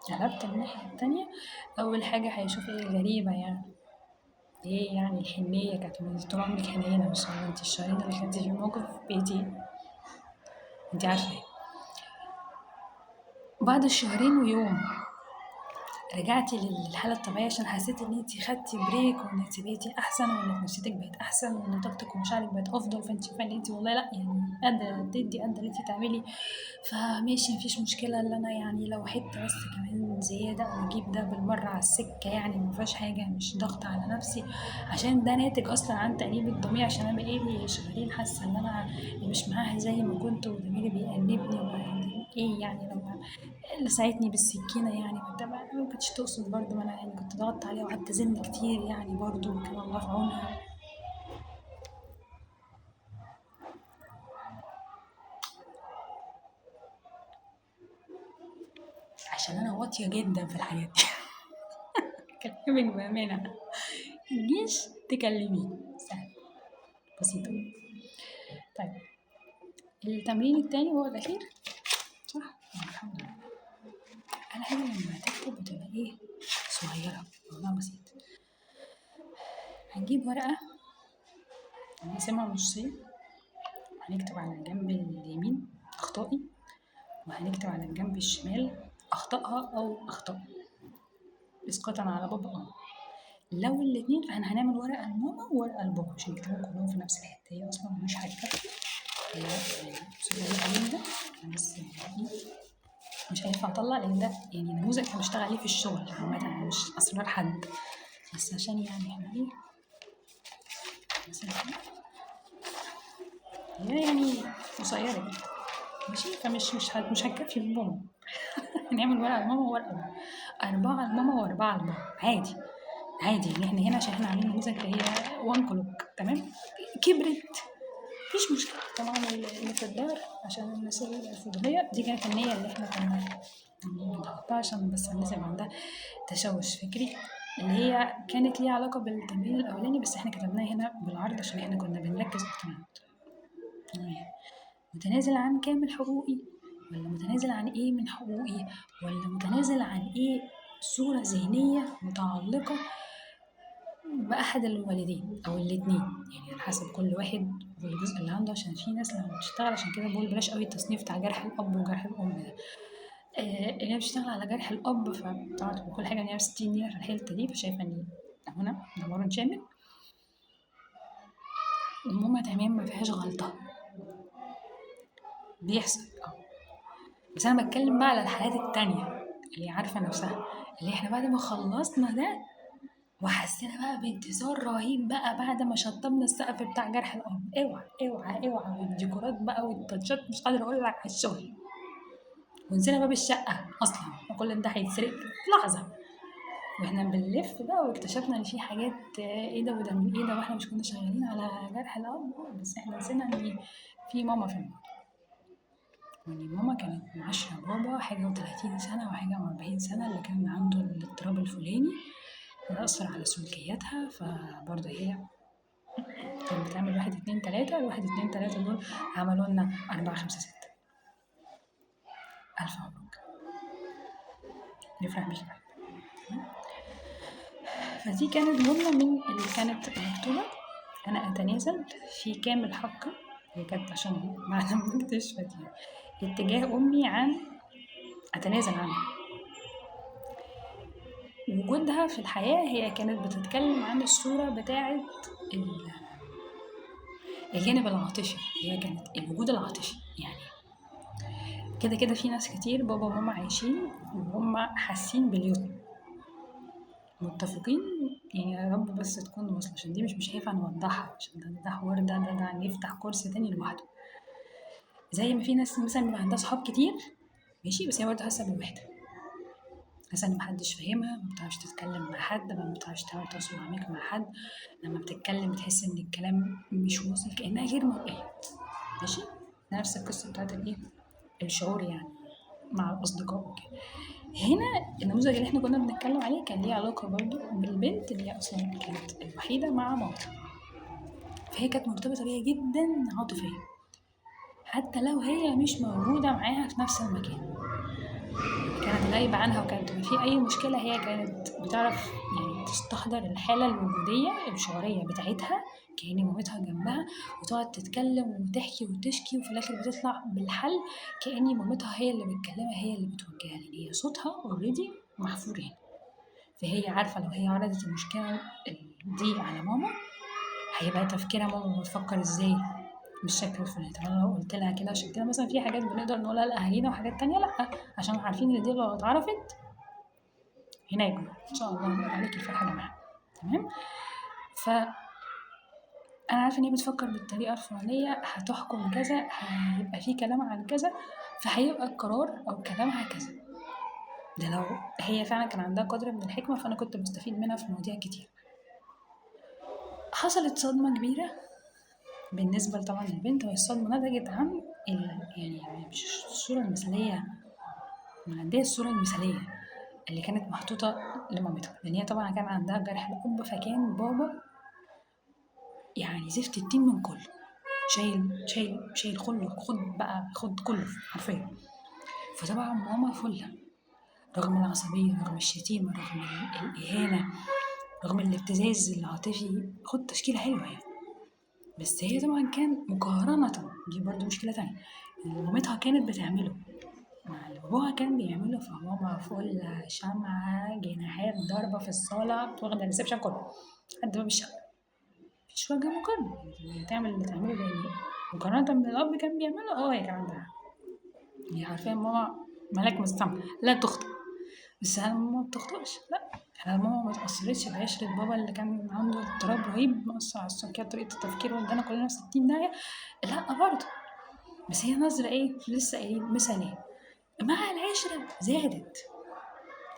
قلبت الناحية التانية، أول حاجة هيشوف ايه غريبة، يعني ايه يعني الحنية كانت من طول عمرك حنينة، مش انت الشهرين اللي خدتي في موقف بقيتي انت عارفة ايه. بعد الشهرين ويوم رجعتي للحالة الطبيعية عشان حسيتي ان انتي خدتي break، وان انتي بقيتي احسن، وان نفسيتك بقت احسن، وان طاقتك ومشاعرك بقت افضل، فانت شايفه ان انتي والله لا يعني قادرة تدي، قادرة ان انتي تعملي، فماشي مفيش مشكلة، اللي انا يعني لو حتة بس كمان زيادة او اجيب ده بالمرة على السكة، يعني مفيهاش حاجة، مش ضغط على نفسي، عشان ده ناتج اصلا عن تأنيب الضمير، عشان انا بقالي شهرين حاسه ان انا مش معاها زي ما كنت، وضميري بيأنبني، ايه يعني لما لسعتني بالسكينة، يعني ما كنتش تقصد برضو، ما انا يعني كنت ضغطت عليها وقعدت ازن كتير يعني برضو، كان الله في عونها. عشان انا واطية جدا في الحاجات دي كلامك بامانه، متجيش تكلميني، سهل بسيطة. طيب التمرين التاني هو الاخير صح؟ الحمد لله. أنا حاجة لما تكتب بتبقى إيه صغيرة، الموضوع بسيط. هنجيب ورقة هنقسمها نصين، هنكتب على الجنب اليمين أخطائي، وهنكتب على الجنب الشمال أخطائها أو أخطائي، إسقاطا على بابا أو لو الاتنين، فإحنا هنعمل ورقة لماما وورقة لبابا عشان نكتبهم كلهم في نفس الحتة. هي أصلا مش هتكفي، هي صغيرة جدا، أنا بس مش هينفع اطلع، لان ده يعني نموذج احنا بنشتغل عليه في الشغل عامة، مش اسرار حد، بس عشان يعني احنا ايه مثلا هي يعني قصيرة جدا ماشي، فمش مش مش هتكفي لماما هنعمل ورقة لماما وورقة لبابا، 4 لماما و4 لبابا، عادي عادي، يعني احنا هنا عشان احنا عاملين نموذج فهي 1 كلوك تمام، كبرت مفيش مشكلة. طبعا اللي في الدار عشان الناس الفضولية دي كانت النية اللي احنا كنا بنحطها عشان بس الناس اللي عندها تشوش فكري، اللي هي كانت ليها علاقة بالتمرين الأولاني، بس احنا كتبناها هنا بالعرض عشان احنا كنا بنركز أكتر. متنازل عن كامل حقوقي، ولا متنازل عن ايه من حقوقي، ولا متنازل عن ايه صورة ذهنية متعلقة بأحد الوالدين أو الاتنين، يعني على حسب كل واحد والجزء اللي عنده. عشان في ناس لما بتشتغل، عشان كده بقول بلاش قوي التصنيف بتاع جرح الأب وجرح الأم ده، اللي هي بتشتغل على جرح الأب فطبعا كل حاجة إن هي 60 نيلة في الحتة دي، فشايفة إن هنا دمار شامل. ماما تمام ما فيهاش غلطة بيحصل، بس أنا بتكلم بقى على الحالات التانية اللي عارفة نفسها، اللي احنا بعد ما خلصنا ده وحسينا بقى بانتصار رهيب بقى بعد ما شطبنا السقف بتاع جرح الأب، اوعى اوعى اوعى، والديكورات بقى والتاتشات مش قادرة أقول لك على الشغل، ونسينا باب الشقة أصلا وكل ده هيتسرق في لحظة. واحنا بنلف بقى واكتشفنا ان في حاجات ايه ده وده من ايه ده، واحنا مش كنا شغالين على جرح الأب، بس احنا نسينا ان في ماما في الموضوع، وان ماما كانت معاشرة بابا حاجة وتلاتين سنة وحاجة وأربعين سنة، اللي كان عنده الاضطراب الفلاني أثر على سلوكياتها، فبرضه هي كانت بتعمل 1 2 3، 1 2 3 دول عملوا لنا 4 5 6. ألف مبروك، نفرح بيك بقى. فدي كانت جملة من اللي كانت مكتوبة، أنا أتنازل في كامل حقي، هي كانت عشان بعد ما اكتشفت يعني اتجاه أمي عن أتنازل عنه وجودها في الحياة. هي كانت بتتكلم عن الصورة بتاعة الجانب العاطفي، هي كانت الوجود العاطفي. يعني كده كده في ناس كتير بابا وماما عايشين وهم حاسين باليتم، متفقين يعني، يا رب بس تكون واصلة، عشان دي مش هينفع نوضحها، عشان ده حوار، ده نفتح كورس تاني لوحده. زي ما في ناس مثلا بيبقى عندها صحاب كتير ماشي، بس هي برضه حاسة بالوحدة، حاسة إن محدش فاهمها، ما بتعرفش تتكلم مع حد، ما بتعرفش تعمل تواصل عميق مع حد، لما بتتكلم بتحس إن الكلام مش واصل، كأنها غير مرئية ماشي. نفس القصة بتاعت الإيه، الشعور يعني مع الأصدقاء وكده. هنا النموذج اللي احنا كنا بنتكلم عليه كان ليه علاقة برضو بالبنت اللي هي أصلا كانت الوحيدة مع مامتها، فهي كانت مرتبطة بيها جدا عاطفيا، حتى لو هي مش موجودة معاها في نفس المكان، كانت غايبة عنها، وكانت في أي مشكلة هي كانت بتعرف يعني تستحضر الحالة الوجودية الشعورية بتاعتها كأن مامتها جنبها، وتقعد تتكلم وتحكي وتشكي، وفي الآخر بتطلع بالحل كأن مامتها هي اللي بتكلمها، هي اللي بتوجهها، لأن هي صوتها already محفور هنا. فهي عارفة لو هي عرضت المشكلة دي على ماما هيبقى تفكيرها ماما بتفكر ازاي بالشكل الفلاني. طب انا لو قلت لها كده، عشان كده مثلا في حاجات بنقدر نقولها لاهالينا وحاجات تانية لا، عشان عارفين ان دي لو اتعرفت هناك ان شاء الله نقول عليك الفرحة يا جماعة، تمام. ف انا عارفه ان هي بتفكر بالطريقة الفلانية، هتحكم كذا، هيبقى في كلام عن كذا، فهيبقى القرار او كلامها كذا. ده لو هي فعلا كان عندها قدر من الحكمة، فانا كنت بستفيد منها في مواضيع كتير. حصلت صدمة كبيرة بالنسبة طبعا للبنت، وهي الصدمة نتجت عن يعني مش الصورة المثالية، معدية الصورة المثالية اللي كانت محطوطة لمامتها، لان هي طبعا كان عندها جرح الاب، فكان بابا يعني زفت التين من كله، شايل شايل شايل كله، خد بقى خد كله حرفيا. فطبعا ماما فله، رغم العصبية، رغم الشتيمة، رغم الاهانة، رغم الابتزاز العاطفي، خد تشكيله حلوة يعني. بس هي طبعا كان مقارنة، دي برضو مشكلة تانية، اللي مامتها كانت بتعمله مع اللي باباها كان بيعمله، فماما فله شمعة جناحات ضربة في الصالة، واخدة الريسبشن كله لحد باب الشقة، مفيش وجه مقارنة، يعني تعمل اللي تعمله ده يعني مقارنة بالأب كان بيعمله. هي كان عندها هي عارفة ماما ملاك من السما لا تخطئ، بس هل ماما ما بتخطئش؟ لا. هل ماما ما اتأثرتش بعشرة بابا اللي كان عنده اضطراب رهيب مأثر على السلوكيات طريقة التفكير وادانا كلنا 60 داهية؟ لا برضه. بس هي نظرة ايه؟ لسه قايلين مثالية. مع العشرة زادت،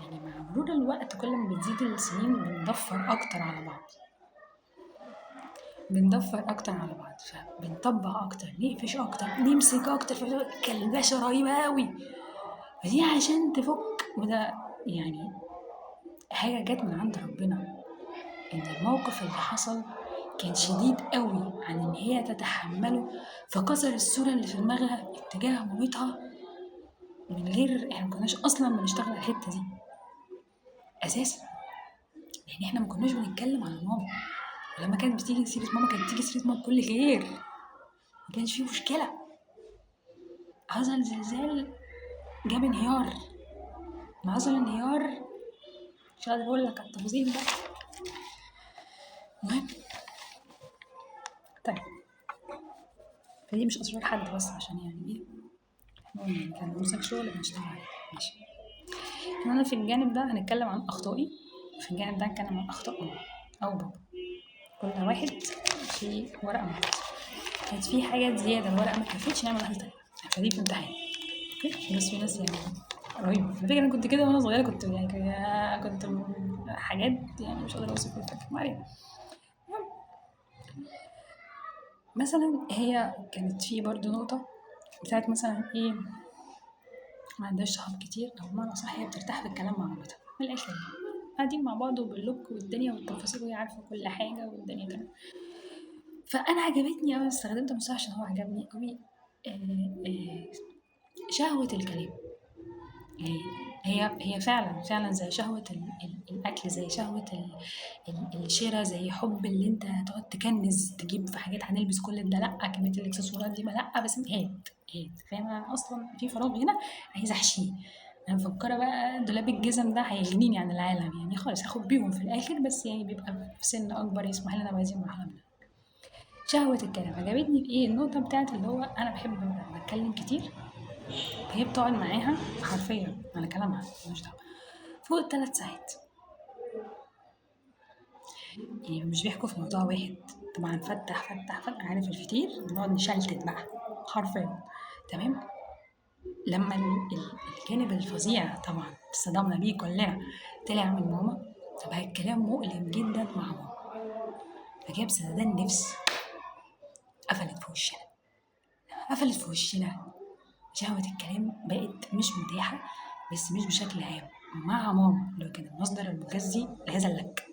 يعني مع مرور الوقت كل ما بتزيد السنين بنضفر أكتر على بعض، بنضفر أكتر على بعض، فبنطبع أكتر، نقفش أكتر، نمسك أكتر، فكلبشة رهيبة أوي. فدي عشان تفك، وده يعني حاجة جت من عند ربنا، إن الموقف اللي حصل كان شديد قوي عن ان هي تتحمله، فكسر الصورة اللي في دماغها اتجاه مامتها من غير احنا ما كناش اصلا بنشتغل على الحتة دي اساسا، لان احنا ما كناش بنتكلم على ماما، ولما كانت بتيجي سيرة ماما كانت بتيجي سيرة ماما بكل خير، ما كانش فيه مشكلة. حصل زلزال جاب انهيار، ما حصل انهيار مش قادرة اقول لك على التفاصيل بقى. المهم طيب فدي مش اسرار حد، بس عشان يعني ايه احنا كان نموذج شغل بنشتغل عليه. ماشي، انا في الجانب ده هنتكلم عن اخطائي، في الجانب ده هنتكلم عن اخطاء ماما او بابا، كل واحد في ورقة معانا. كانت في حاجات زيادة الورقة ما كفتش، نعمل واحدة تانية فدي في امتحان. okay، بس في ناس يعني رهيبة على فكرة. انا كنت كده وانا صغيرة، كنت يعني كنت حاجات يعني مش قادرة اوصف الفكرة، ما علينا. مثلا هي كانت في برضو نقطة بتاعت مثلا ايه، ما عندهاش صحاب كتير، او بمعنى صح هي بترتاح في الكلام مع مامتها من الاخر، قاعدين مع بعض وباللوك والدنيا والتفاصيل وهي عارفه كل حاجة والدنيا تمام. فانا عجبتني قوي، استخدمت المصطلح عشان هو عجبني قوي، شهوة الكلام. يعني هي فعلا زي شهوة الاكل، زي شهوة الشراء، زي حب اللي انت تقعد تكنز تجيب في حاجات، هنلبس كل ده لا، كمية الاكسسوارات دي ما لا، بس هات هات، فاهم؟ انا اصلا في فراغ هنا عايزه احشيه، انا مفكرة بقى دولاب الجزم ده هيغنيني عن العالم يعني، خالص هاخد بيهم في الاخر، بس يعني بيبقى في سن اكبر يسمح لنا بهذه المرحلة منها. شهوة الكلام عجبتني في ايه؟ النقطة بتاعت اللي هو انا بحب بتكلم كتير، فهي بتقعد معاها حرفيا على كلامها مش دعوه فوق 3 ساعات، يعني مش بيحكوا في موضوع واحد طبعا، فتح فتح فتح، عارف الفتير، بنقعد نشلتت بقى حرفيا. تمام. لما الجانب الفظيع طبعا اتصدمنا بيه كلنا طلع من ماما، طبعا الكلام مؤلم جدا مع ماما، فجاب سدادان نفس، قفلت في وشنا، قفلت في وشنا. شهوة الكلام بقت مش متاحة، بس مش بشكل عام مع ماما اللي هو كان المصدر المغذي لهذا اللك.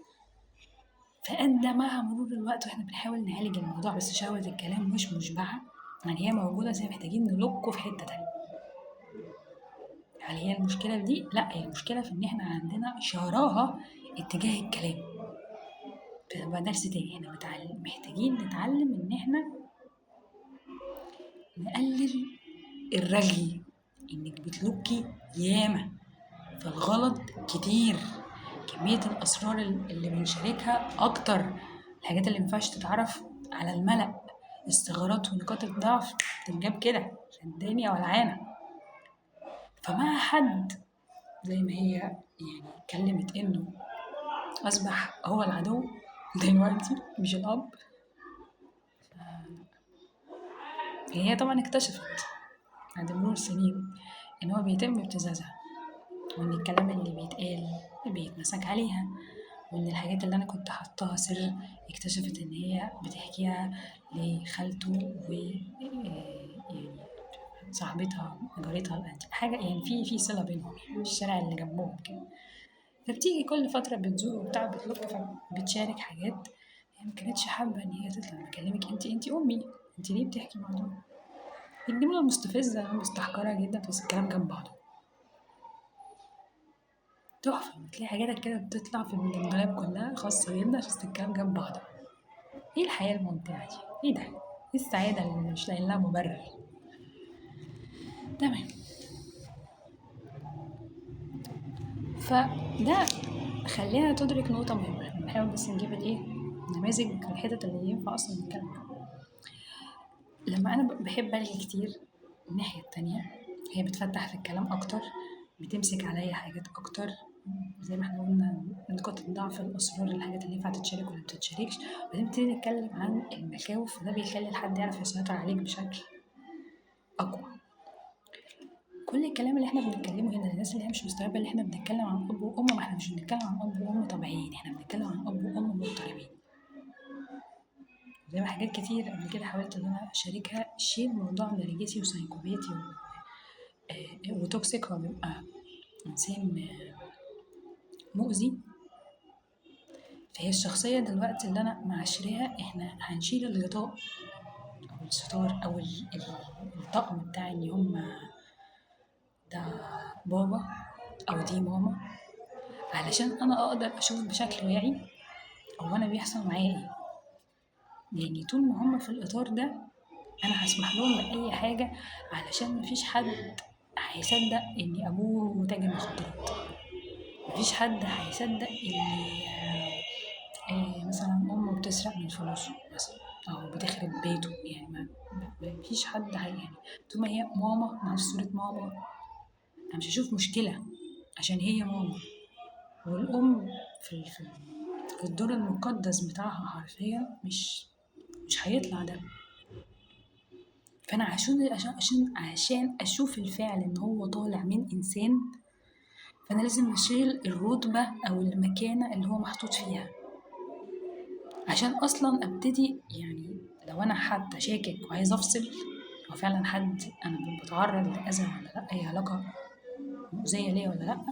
فأدى مع مرور الوقت واحنا بنحاول نعالج الموضوع، بس شهوة الكلام مش مشبعة، يعني هي موجودة بس محتاجين نلقه في حتة تانية. هل هي المشكلة في دي؟ لا، هي المشكلة في إن إحنا عندنا شراهة اتجاه الكلام. فده درس تاني، إحنا محتاجين نتعلم إن إحنا نقلل الرغي، إنك بتلوكي ياما، فالغلط كتير، كمية الأسرار اللي بنشاركها أكتر، الحاجات اللي مينفعش تتعرف على الملأ، الثغرات ونقاط الضعف تتجاب كده الدنيا ولعانة. فمع حد زي ما هي يعني اتكلمت إنه أصبح هو العدو دلوقتي مش الأب، هي طبعا اكتشفت بعد مرور سنين إن هو بيتم ابتزازها، وإن الكلام اللي بيتقال بيتمسك عليها، وإن الحاجات اللي أنا كنت حاطاها سر اكتشفت إن هي بتحكيها لخالته و يعني صاحبتها جارتها، حاجة يعني في صلة بينهم يعني، الشارع اللي جنبهم كده. فبتيجي كل فترة بتزور وبتاع، بتلف، فبتشارك حاجات هي ما كانتش حابة إن هي تطلع. بكلمك أنتي أمي، أنتي ليه بتحكي الموضوع؟ الجملة مستفزة مستحقرة جدا، بس الكلام جنب بعضه تحفة. بتلاقي حاجاتك كده بتطلع في الدولاب كلها خاصة جدا عشان الكلام جنب بعضه. ايه الحياة الممتعة دي؟ ايه ده؟ ايه السعادة اللي مش لاقيين لها مبرر؟ تمام. فده خلينا تدرك نقطة مهمة، احنا بنحاول بس نجيب الايه نماذج الحتت اللي ينفع اصلا نتكلم عنها. لما انا بحب الغي كتير، الناحية التانية هي بتفتح في الكلام اكتر، بتمسك عليا حاجات اكتر، زي ما احنا قلنا نقاط الضعف، الاسرار، الحاجات اللي ينفع تتشارك ولا ما تتشاركش. بعدين نبتدي نتكلم عن المخاوف، وده بيخلي الحد يعرف يسيطر عليك بشكل اقوى. كل الكلام اللي احنا بنتكلمه هنا للناس اللي هي مش مستوعبة اللي احنا بنتكلم عن اب وام، ما احنا مش بنتكلم عن اب وام طبيعيين، احنا بنتكلم عن اب وام مضطربين. زي ما حاجات كتير قبل كده حاولت ان انا اشاركها، شيل موضوع نرجسي وسايكوباتي و toxic، هو بيبقى انسان مؤذي فهي الشخصية دلوقتي اللي أنا معاشراها إحنا هنشيل الغطاء أو الستار أو الطقم بتاع إن هما ده بابا أو دي ماما، علشان أنا أقدر أشوف بشكل واعي هو أنا بيحصل معايا إيه. يعني طول ما هما في الإطار ده أنا هسمح لهم بأي حاجة، علشان مفيش حد هيصدق إن أبوه تاجر مخدرات، مفيش حد هيصدق إن مثلا أمه بتسرق من فلوسه مثلا أو بتخرب بيته. يعني مفيش حد يعني طول ما هي ماما مع صورة ماما أنا مش هشوف مشكلة عشان هي ماما. والأم في الدور المقدس بتاعها حرفيا مش هيطلع ده. فأنا عشان أشوف الفعل إن هو طالع من إنسان، فأنا لازم أشيل الرتبة أو المكانة اللي هو محطوط فيها عشان أصلا أبتدي. يعني لو أنا حتى شاكك وعايز أفصل هو فعلا حد أنا بتعرض لأذى ولا لأ، أي علاقة مؤذية ليا ولا لأ،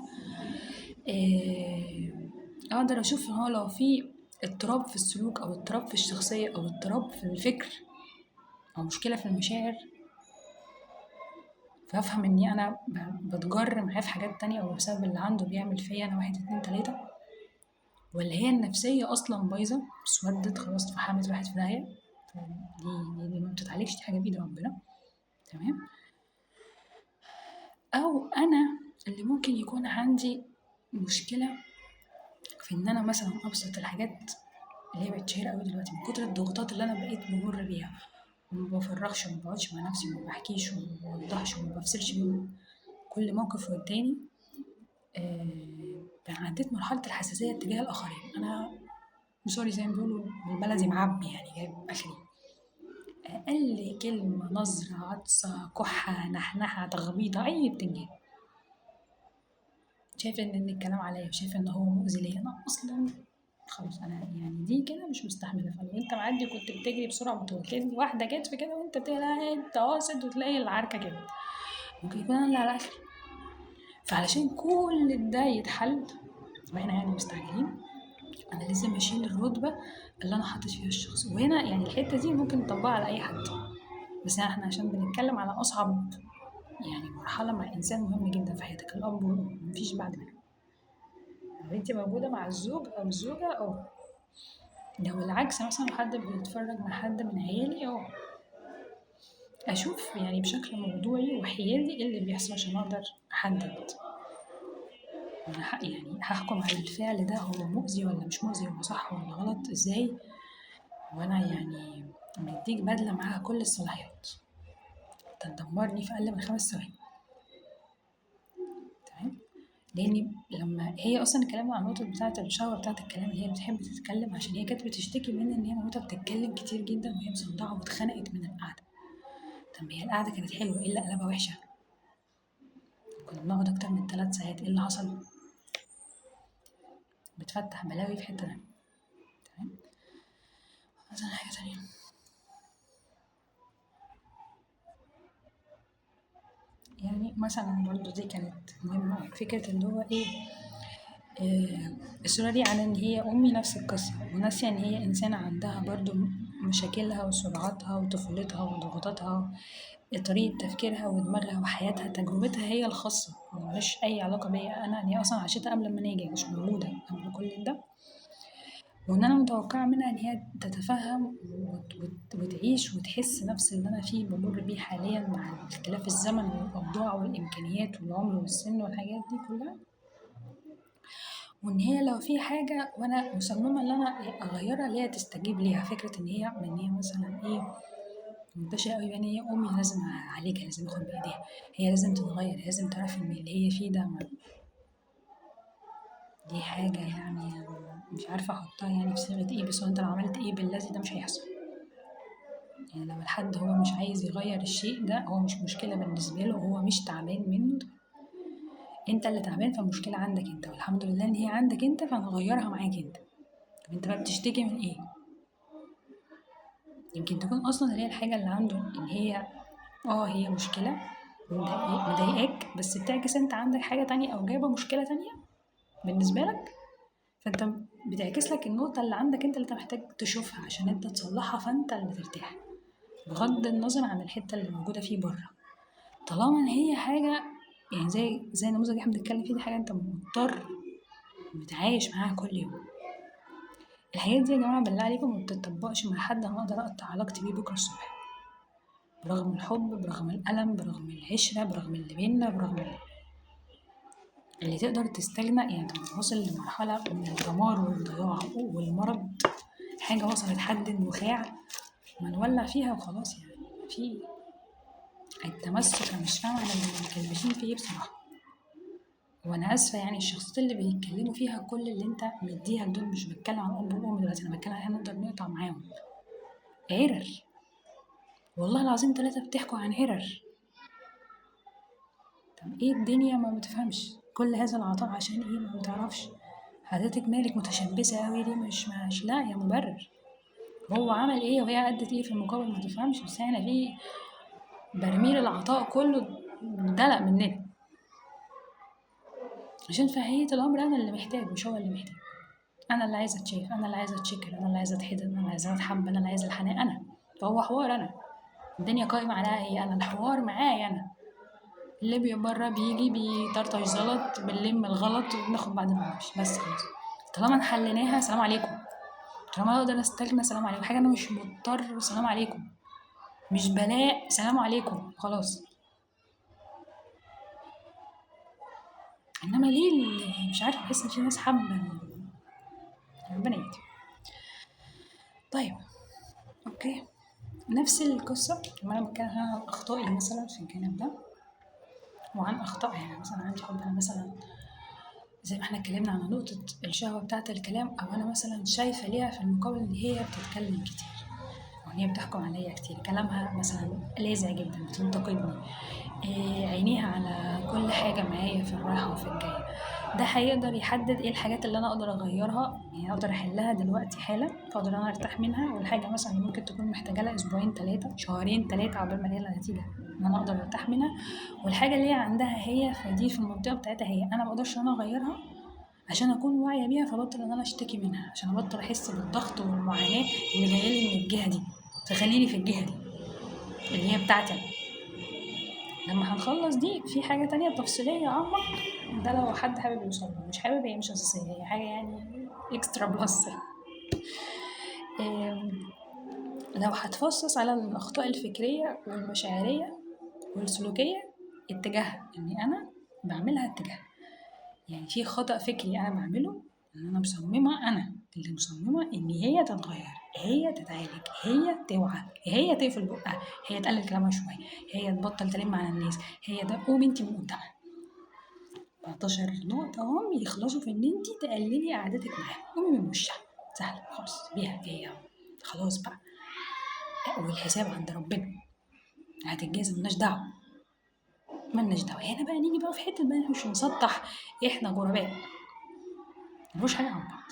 أقدر أشوف إن هو لو في اضطراب في السلوك أو اضطراب في الشخصية أو اضطراب في الفكر أو مشكلة في المشاعر، فأفهم إني أنا بتجر معاه في حاجات تانية أو بسبب اللي عنده بيعمل فيا أنا 1 2 3، ولا هي النفسية أصلا بايظة اسودت خلاص اتفحمت راحت في داهية. دي ما بتتعالجش، دي حاجة بإيد ربنا، تمام. أو أنا اللي ممكن يكون عندي مشكلة في إن أنا مثلا أبسط الحاجات اللي هي بقت شهيرة أوي دلوقتي من كتر الضغوطات اللي أنا بقيت بمر بيها، وما بفرغش وما بقعدش مع نفسي وما بحكيش وما بوضحش وما بفصلش بين كل موقف والتاني. عديت مرحلة الحساسية تجاه الآخرين. أنا سوري زي ما بيقولوا بالبلدي معبي، يعني جايب آخري، أقل كلمة نظرة عطسة كحة نحنحة تخبيطة أي بتنجان، شايفة إن الكلام عليا وشايفة إن هو مؤذي ليا، أنا أصلا خلاص أنا يعني دي كده مش مستحملة. فلو أنت معدي كنت بتجري بسرعة وتوكلني واحدة كتف كده وأنت بتقلق أنت قاصد وتلاقي العركة كده، ممكن يكون أنا اللي على آخري. فعلشان كل ده يتحل وإحنا يعني مستعجلين، أنا لازم أشيل الرتبة اللي أنا حاطط فيها الشخص. وهنا يعني الحتة دي ممكن نطبقها على أي حد، بس إحنا عشان بنتكلم على أصعب يعني مرحلة مع إنسان مهم جدا في حياتك، الأب والأم، مفيش بعد منه. لو أنت موجودة مع الزوج أو الزوجة، أو لو العكس مثلا حد بيتفرج مع حد من عيالي، أو أشوف يعني بشكل موضوعي وحيادي إيه اللي بيحصل عشان أقدر أحدد أنا يعني هحكم على الفعل ده هو مؤذي ولا مش مؤذي، هو صح ولا غلط إزاي، وأنا يعني مديك بدلة معاها كل الصلاحيات تدمرني في أقل من 5 ثواني، تمام. لأن لما هي أصلا الكلام عن النقطة بتاعة الشهوة بتاعة الكلام اللي هي بتحب تتكلم، عشان هي كانت بتشتكي من إن هي مامتها بتتكلم كتير جدا وهي مصدعة واتخنقت من القعدة. طب هي القعدة كانت حلوة، إيه اللي قلبها وحشة؟ كنا بنقعد أكتر من 3 ساعات، إيه اللي حصل؟ بتفتح بلاوي في حتة تانية، تمام. مثلا حاجة تانية يعني مثلا برضو دي كانت مهمة، فكرة اللي هو إيه، الصورة دي عن إن هي أمي نفس القصة، وناسية إن هي إنسانة عندها برضو مشاكلها وصراعاتها وطفولتها وضغوطاتها، طريقة تفكيرها ودماغها وحياتها، تجربتها هي الخاصة، ملهاش أي علاقة بيا أنا، إن هي أصلا عاشتها قبل ما أنا أجي، مش موجودة قبل كل ده، وإن أنا متوقعة منها إن هي تتفهم وتعيش وتحس نفس اللي أنا فيه بمر بيه حاليا مع اختلاف الزمن والأوضاع والإمكانيات والعمر والسن والحاجات دي كلها. وإن هي لو في حاجة وأنا مصممة إن أنا أغيرها اللي هي تستجيب ليها، فكرة إن هي من هي مثلا إيه منتشرة أوي، يعني هي أمي لازم أعالجها، لازم أخد بإيديها، هي لازم تتغير، لازم تعرف إن اللي هي فيه ده دي حاجة يعني مش عارفة أحطها يعني في صيغة إيه، بس هو أنت لو عملت إيه بالذي ده مش هيحصل. يعني لو الحد هو مش عايز يغير الشيء ده، هو مش مشكلة بالنسبة له، هو مش تعبان منه، أنت اللي تعبان، فالمشكلة عندك أنت، والحمد لله إن هي عندك أنت فهنغيرها معاك أنت. طب أنت بقى بتشتكي من إيه؟ يمكن تكون أصلاً اللي هي الحاجة اللي عنده إن هي هي مشكلة مضايقاك، بس بتعكس أنت عندك حاجة تانية أو جايبة مشكلة تانية بالنسبة لك، فأنت بتعكس لك النقطة اللي عندك انت اللي انت محتاج تشوفها عشان انت تصلحها، فانت اللي ترتاح بغض النظر عن الحتة اللي موجودة فيه بره. طالما ان هي حاجة يعني زي النموذج اللي احنا بنتكلم فيه، دي حاجة انت مضطر متعايش معاها كل يوم. الحاجات دي يا جماعة بالله عليكم ما بتطبقش مع حد انا اقدر اقطع علاقتي بيه بكره الصبح، برغم الحب، برغم الألم، برغم العشرة، برغم اللي بينا، برغم اللي تقدر تستغنى. يعني انت واصل لمرحلة من الدمار والضياع والمرض، حاجة وصلت حد النخاع، ما نولع فيها وخلاص. يعني في التمسك، انا مش فاهمة انا مكلمشين في ايه بصراحة، وانا اسفة. يعني الشخصيات اللي بيتكلموا فيها كل اللي انت مديها لدول، مش بتكلم عن اب وام دلوقتي، انا بتكلم عن احنا نقدر نقطع معاهم عرر، والله العظيم 3 بتحكوا عن عرر. طب ايه الدنيا ما بتفهمش كل هذا العطاء عشان ايه؟ ما بتعرفش حضرتك مالك متشبثة قوي ليه؟ مش لا يا مبرر، هو عمل ايه وهي ادت ايه في المقابل؟ ما تفهمش. بس احنا في برميل العطاء كله دلق مننا، عشان في حقيقة الأمر أنا اللي محتاج مش هو اللي محتاج. أنا اللي عايزة أتشاف، أنا اللي عايزة أتشكر، أنا اللي عايزة أتحضن، أنا اللي عايزة أتحب، أنا اللي عايزة الحنان، أنا. فهو حوار أنا، الدنيا قايمة عليها هي أنا، الحوار معايا أنا. اللي بره بيجي بيطرطش زلط، بنلم الغلط وبناخد بعضنا ونمشي بس خلاص. طالما حليناها سلام عليكم، طالما أقدر أستغنى سلام عليكم، حاجة أنا مش مضطر سلام عليكم، مش بلاء سلام عليكم خلاص. انما ليه مش عارفه، بحس ان في ناس حابة، ربنا يهدي. طيب okay، نفس القصة لما انا بتكلم عن اخطائي مثلا في الجانب ده وعن اخطائي، يعني مثلا عندي حب، انا مثلا زي ما احنا اتكلمنا عن نقطة الشهوة بتاعه الكلام، او انا مثلا شايفه ليها في المقابل ان هي بتتكلم كتير، او ان هي بتحكم عليا كتير، كلامها مثلا لاذع جدا، بتنتقدني، عينيها على كل حاجة معايا في الرايحة وفي الجاية. ده هيقدر يحدد ايه الحاجات اللي انا اقدر اغيرها، يعني اقدر احلها دلوقتي حالا فاقدر انا ارتاح منها، والحاجة مثلا ممكن تكون محتاجة لها اسبوعين 3 شهرين 3 عقبال ما الاقي نتيجة ان انا اقدر ارتاح منها. والحاجة اللي هي عندها هي فدي في المنطقة بتاعتها هي، انا ما اقدرش ان انا اغيرها عشان اكون واعية بيها، فبطل ان انا اشتكي منها عشان ابطل احس بالضغط والمعاناة اللي جاية لي من الجهة دي، تخليني في الجهة دي اللي هي بتاعتي. لما هنخلص دي في حاجة تانية تفصيلية أعمق، ده لو حد حابب يوصل له، مش حابب هي مش أساسية، هي حاجة يعني extra plus. لو هتفصص على الأخطاء الفكرية والمشاعرية والسلوكية اتجاهها، إني أنا بعملها اتجاهها. يعني في خطأ فكري أنا بعمله، إن أنا مصممة، أنا اللي مصممة إن هي تتغير، هي تتعالج، هي توعى، هي تقفل بقها، هي تقلل كلامها شوية، هي تبطل تلم على الناس، هي ده. قومي انتي من قدامها. 14 نقطة هم يخلصوا في إن انتي تقللي قعدتك معاها، قومي من وشها، سهلة خالص بيها هي خلاص بقى، والحساب عند ربنا، هتتجازى ملناش دعوة، ملناش دعوة. هنا بقى نيجي بقى في حتة بقى مش نسطح، احنا غرباء ملوش حاجة عن بعض،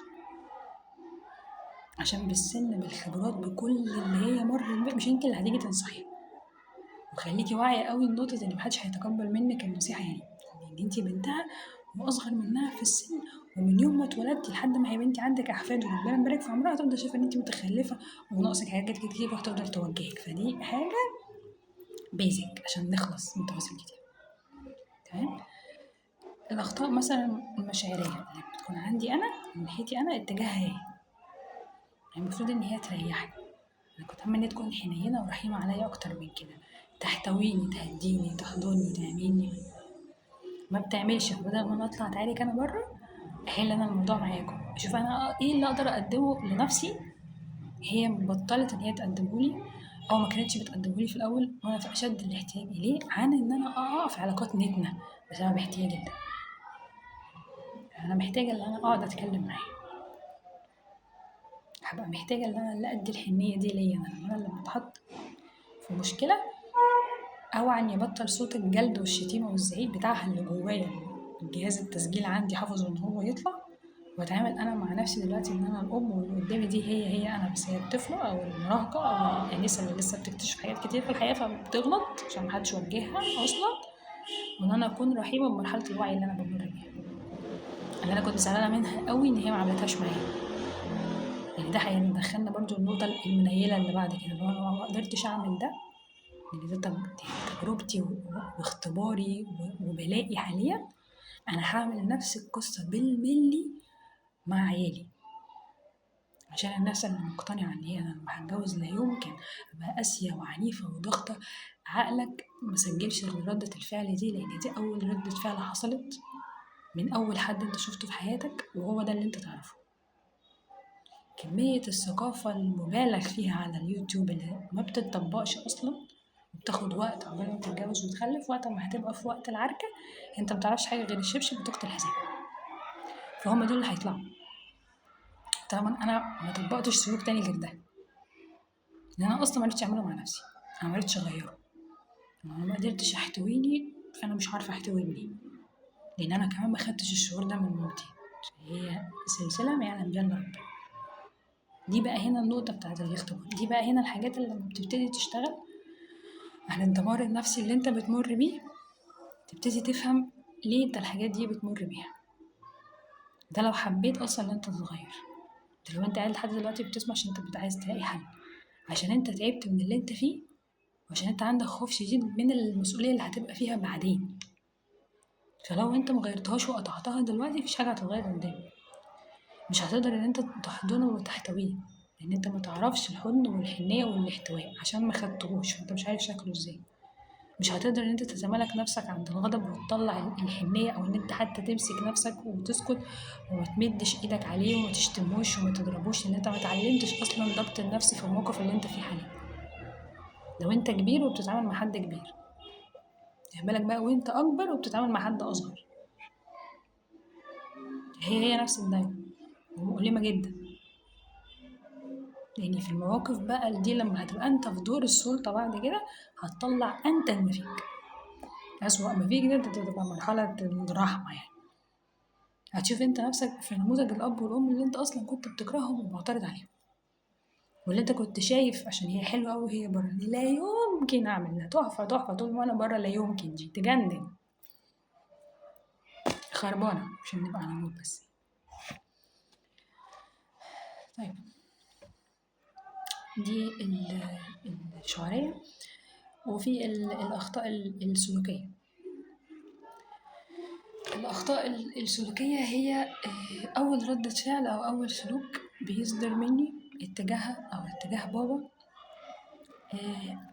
عشان بالسن بالخبرات بكل اللي هي مرت بيه، مش انت اللي هتيجي تنصحي. وخليكي واعية قوي لنقطة ان محدش هيتقبل منك النصيحة، يعني ان انت بنتها واصغر منها في السن، ومن يوم ما اتولدتي لحد ما هي بنتي عندك احفاد وربنا يبارك في عمرها، هتفضل شايفة ان انت متخلفة وناقصك حاجات كتير وهتفضل توجهك. فدي حاجة بيزك عشان نخلص من تفاصيل كتير. تمام. الاخطاء مثلا المشاعرية اللي بتكون عندي انا من ناحيتي انا اتجاهها هي، يعني المفروض ان هي تريحني، انا كنت عامله ان هي تكون حنينه ورحيمه عليا اكتر من كده، تحتويني، تهديني، تحضني، تعملني، ما بتعملش. فبدل ما انا اطلع اتعارك انا بره، احل انا الموضوع معاكم، اشوف انا ايه اللي اقدر اقدمه لنفسي هي بطلت ان هي تقدمه لي او ما كانتش بتقدمه لي في الاول وانا في اشد الاحتياج اليه، عن ان انا اقع في علاقات نتنه بسبب احتياجي ده. انا محتاجه ان انا اقعد اتكلم معاه، هبقى محتاجه ان انا اللي ادي الحنيه دي ليا انا. انا لما اتحط في مشكلة اوعى اني ابطل صوت الجلد والشتيمه والزعيق بتاعها اللي جوايا، الجهاز التسجيل عندي حافظه ان هو يطلع، واتعامل انا مع نفسي دلوقتي ان انا الام واللي قدامي دي هي انا، بس هي الطفلة او المراهقة او الانسة اللي لسه بتكتشف حاجات كتير في الحياة فبتغلط عشان محدش يوجهها اصلا، وان انا اكون رحيمه بمرحلة الوعي اللي انا بمر بيها، اللي انا كنت زعلانة منها قوي ان هي ما عملتهاش معايا. يعني ده هيدخلنا برضو النقطة المنيلة اللي بعد كده، اللي هو أنا ما قدرتش أعمل ده، لأن ده تجربتي واختباري وبلائي حاليا. أنا هعمل نفس القصة بالملي مع عيالي، عشان الناس اللي مقتنعة إن هي أنا لما هتجوز لا يمكن أبقى قاسية وعنيفة وضغطة. عقلك مسجلش غير ردة الفعل دي، لأن دي أول ردة فعل حصلت من أول حد أنت شفته في حياتك، وهو ده اللي أنت تعرفه. كمية الثقافة المبالغ فيها على اليوتيوب اللي ما بتطبقش أصلا، وبتاخد وقت عقبال ما تتجوز وتخلف، وقت ما هتبقى في وقت العركة أنت ما بتعرفش حاجة غير الشبشب وتقتل الحزام، فهم دول اللي هيطلعوا. طالما أنا ما طبقتش سلوك تاني غير ده، لأن أنا أصلا ما عرفتش أعمله مع نفسي، أنا ما عرفتش أغيره، أنا ما قدرتش أحتويني، فأنا مش عارفة أحتوي منين، لأن أنا كمان ما خدتش الشعور ده من مامتي. هي سلسلة ما يعلم بها إلا ربنا. دي بقى هنا النقطة بتاعت الاختبار، دي بقى هنا الحاجات اللي لما بتبتدي تشتغل على الدمار النفسي اللي انت بتمر بيه، تبتدي تفهم ليه انت الحاجات دي بتمر بيها. ده لو حبيت اصلا ان انت تتغير. ده لو انت قاعد لحد دلوقتي بتسمع عشان انت عايز تلاقي حل، عشان انت تعبت من اللي انت فيه، وعشان انت عندك خوف شديد من المسؤولية اللي هتبقى فيها بعدين. فلو انت مغيرتهاش وقطعتها دلوقتي مفيش حاجة هتتغير قدام، مش هتقدر ان انت تحضنه وتحتويه، لان انت ما تعرفش الحضن والحنية والاحتواء عشان ما خدتهوش، فانت مش عارف شكله ازاي. مش هتقدر ان انت تتمالك نفسك عند الغضب وتطلع الحنية، او ان انت حتى تمسك نفسك وتسكت وما تمدش ايدك عليه وما تشتموش وما تضربوش، لان انت ما اتعلمتش اصلا ضبط النفس في الموقف اللي انت فيه حاليا. لو انت كبير وبتتعامل مع حد كبير، خد بالك بقى وانت اكبر وبتتعامل مع حد اصغر، هي نفس الدايره ومؤلمة جدا. يعني في المواقف بقى دي لما هتبقى انت في دور السلطة بعد كده، هتطلع انت ما فيك، اسوأ ما فيك. ده انت تبقى مرحلة الرحمة، يعني هتشوف انت نفسك في نموذج الاب والام اللي انت اصلا كنت بتكرههم ومعترض عليهم، واللي انت كنت شايف عشان هي حلوة قوي وهي بره لا يمكن اعمل ده، تحفة تحفة طول ما انا بره لا يمكن، دي تجنن خربانة عشان نبقى على نور بس. طيب دي الشعرية. وفي الأخطاء السلوكية. الأخطاء السلوكية هي أول ردة فعل أو أول سلوك بيصدر مني اتجاهها أو اتجاه بابا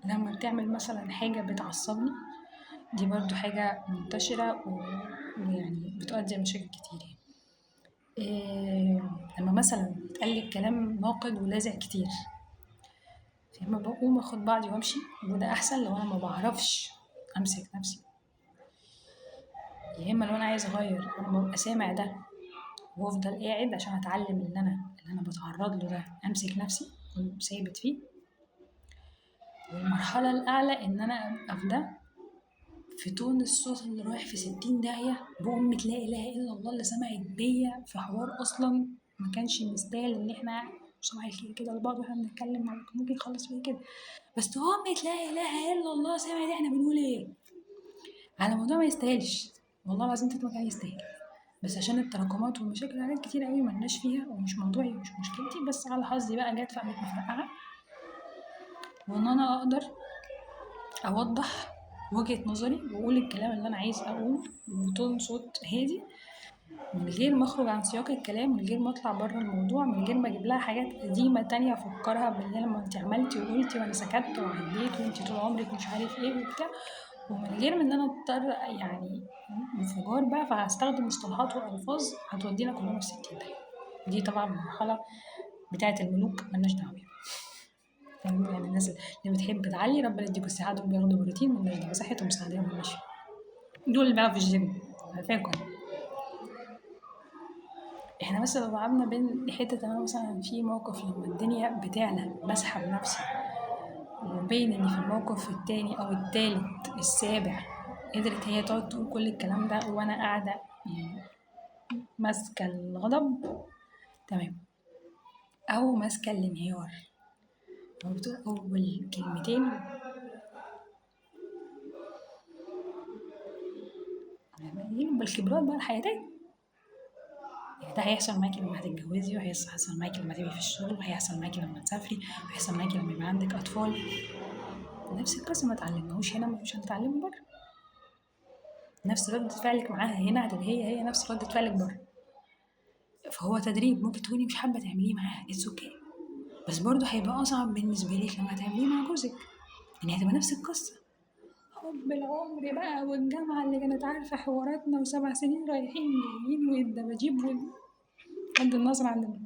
لما بتعمل مثلا حاجة بتعصبني. دي برضو حاجة منتشرة ويعني بتؤدي لمشاكل كتير. لما مثلا يتقال كلام ناقد ولاذع كتير، فلما بقوم اخد بعضي وامشي، وده احسن لو انا ما بعرفش امسك نفسي، يا اما لو انا عايز اغير انا ببقى سامع ده وافضل قاعد عشان اتعلم اللي انا بتعرض له ده، امسك نفسي وثابت فيه. والمرحلة الاعلى ان انا ابقى في ده في تون الصوت اللي رايح في 60 داهية بأمة لا اله الا الله اللي سمعت بيا في حوار اصلا ما كانش مستاهل ان احنا صباح الخير كده لبعض واحنا بنتكلم مع بعض، ممكن يخلص فيه كده، بس أمة لا اله الا الله سمعت احنا بنقول ايه على موضوع ما يستاهلش، والله العظيم ما كان يستاهل، بس عشان التراكمات والمشاكل حاجات كتير قوي ملناش فيها ومش موضوعي ومش مشكلتي، بس على حظي بقى جت فقامت مفرقعه. وان انا اقدر اوضح وجهة نظري واقول الكلام اللي انا عايز اقوله بتون صوت هادي، من غير ما اخرج عن سياق الكلام، من غير ما اطلع بره الموضوع، من غير ما اجيب لها حاجات قديمة تانية افكرها باللي لما انت عملتي وقلتي وانا سكت وعديت وانت طول عمرك مش عارف ايه وبتاع، ومن غير ما ان انا اضطر يعني انفجار بقى، فهستخدم مصطلحات والفاظ هتودينا كلنا في 60 داهية. دي طبعا مرحلة بتاعه الملوك مالناش دعوه بيها، يعني الناس اللي بتحب تعلي ربنا يديكوا الصحة، دول بياخدوا بروتين مالناش دعوه، صحتهم سعديه مالناش فيها، دول اللي بقى في الجيم عارفاكم. احنا بس لو قعدنا بين حتة انا مثلا في موقف لما الدنيا بتعلى بسحب نفسي، وبين ان في الموقف التاني او التالت السابع قدرت هي تقعد تقول كل الكلام ده وانا قاعدة يعني ماسكه الغضب تمام، او ماسكه الانهيار، او بتقول اول كلمتين بالخبرات بقى الحياتية. ده هيحصل معاكي لما هتتجوزي، وهيحصل معاكي لما تبقي في الشغل، وهيحصل معاكي لما تسافري، وهيحصل معاكي لما يبقى عندك اطفال. نفس القصة، ما اتعلمناهوش هنا مش هنتعلمه بره. نفس ردة فعلك معاها هنا هتبقى هي نفس ردة فعلك بره. فهو تدريب ممكن تكوني مش حابة تعمليه معاها، it's okay، بس برضه هيبقى اصعب بالنسبة لك لما هتعمليه مع جوزك، يعني هتبقى نفس القصة. حب العمر بقى والجامعة اللي كانت عارفه حواراتنا و7 سنين رايحين جايين والدباديب عند النظر عند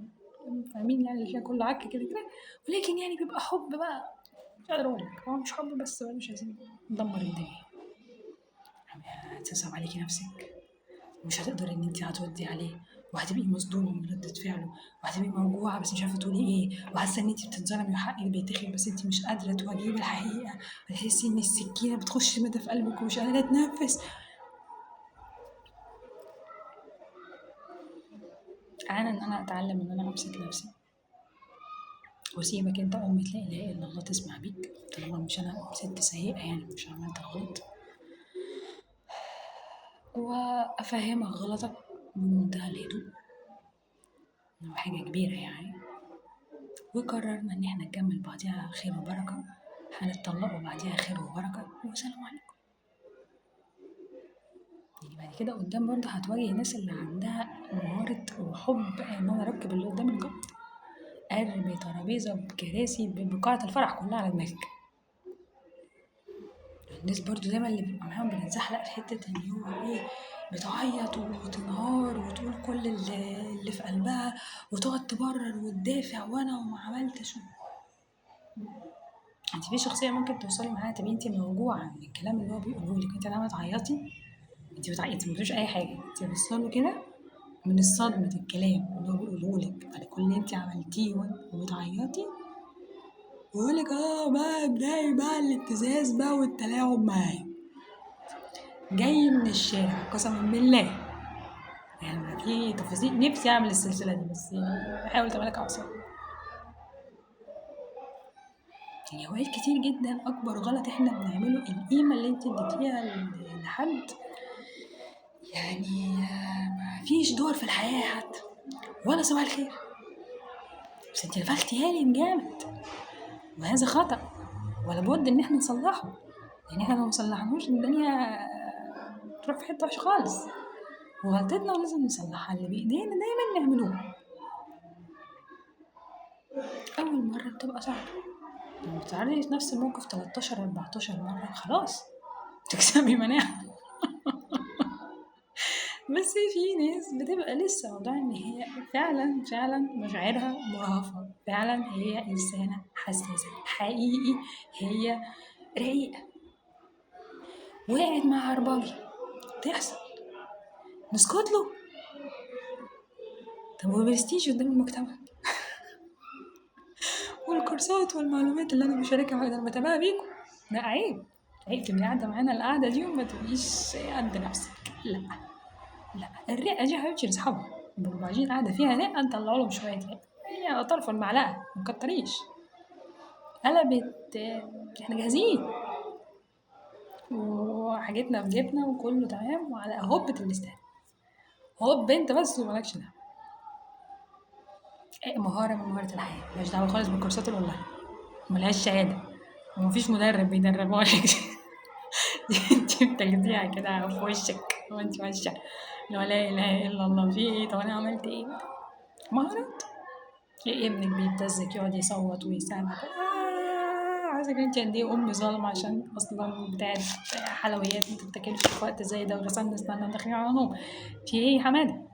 فاهمين يعني اللي فيها كله عك كده كده، ولكن يعني بيبقى حب بقى، مش قادرة اقول لك هو مش حب، بس مش عايزين ندمر الدنيا. هتصعب عليكي نفسك، مش هتقدري ان انت هتودي عليه، وهتبقي مصدومة من ردة فعله، وهتبقي موجوعه بس مش عارفه تقولي ايه، وحاسه ان انت بتتظلمي وحقك بيتاخد بس انت مش قادرة تواجهي بالحقيقة، هتحسي ان السكينة بتخش مدى في قلبك ومش قادرة تنفس. انا ان انا اتعلم ان انا امسك نفسي واسيبك انت امي لا اله الا الله تسمع بيك، طالما مش انا ست سيئه يعني مش عملت غلط، وافهمك غلطك بمنتهى الهدوء، حاجة كبيرة يعني. وقررنا ان احنا نكمل بعضيها خير وبركة، هنتطلقوا بعضيها خير وبركة، وسلام عليكم. يعني بعد كده قدام برضه هتواجه الناس اللي عندها مهارة وحب ان انا اركب اللي قدام الجد، ارمي ترابيزة بكراسي بقاعه الفرح كلها على دماغك. الناس برضو دايما اللي بيبقى معاهم بنتزحلق في حتة ان هو ايه، بتعيط وتنهار وتقول كل اللي في قلبها وتقعد تبرر وتدافع وانا وما عملتش. انت في شخصية ممكن توصلي معاها تبقي انت موجوعه من الكلام اللي هو بيقوله لك، انت عماله تعيطي، انت بتعيطي ما بتقوليش اي حاجة، انت بتوصلي كده من صدمة الكلام اللي هو بيقوله لك على كل اللي انت عملتيه وبتعيطي، ويقول لك بقى ابدأي بقى الابتزاز بقى والتلاعب معايا، جاي من الشارع قسما بالله. يعني في تفاصيل نفسي اعمل السلسلة دي، بس يعني بحاول تمالك اعصابي. يعني اوقات كتير جدا اكبر غلط احنا بنعمله القيمة اللي انت اديتيها لحد، يعني ما فيش دور في الحياة حتى ولا صباح الخير، بس انت نفختيها لي جامد، وهذا خطأ ولا بد ان احنا نصلحه. يعني احنا لو مصلحناهوش الدنيا تروح في حتة وحشة خالص، وغلطتنا لازم نصلحها، اللي بايدينا دايما نعملوه. اول مرة بتبقى صعبة، لما بتتعرضي في نفس الموقف 13 14 مرة خلاص تكسبي مناعة. بس في ناس بتبقى لسه موضوع ان هي فعلا فعلا مشاعرها مرهفه، فعلا هي انسانه حساسة حقيقي، هي رقيقه، وقعت مع عرباجي تحصل، نسكت له. طب وبرستيج قدام المجتمع والكورسات والمعلومات اللي انا بشاركها معاك، انا بتابعها بيكم، لا عيب عيب تبقي قاعدة معانا القعدة دي وما تبقيش قد نفسك. لا لا، الرئة دي حبيبتي لاصحابها، بيبقوا عايزين قاعدة فيها رئه نطلع لهم شوية رئه، هي على طرف المعلقة ما تكتريش. قلبت احنا جاهزين وحاجتنا في جيبنا وكله تمام، وعلى هوبة الاستاد هوب انت بس ومالكش دعوه. مهارة من مهارات الحياة، مالهاش دعوه خالص بالكورسات الاونلاين، ملهاش شهادة ومفيش مدرب بيدربها لك، انت بتاخديها كده في وشك وانت ماشية لا اله الا الله في ايه، طب انا عملت ايه؟ مهارات. ايه ابنك بيبتزك يقعد يصوت ويسامح، عايزك انت قد ايه ام ظالمه عشان اصلا بتاعت حلويات انت بتاكلش في وقت زي ده، وغسلنا اسناننا داخلين على نوم، في ايه يا حمادة؟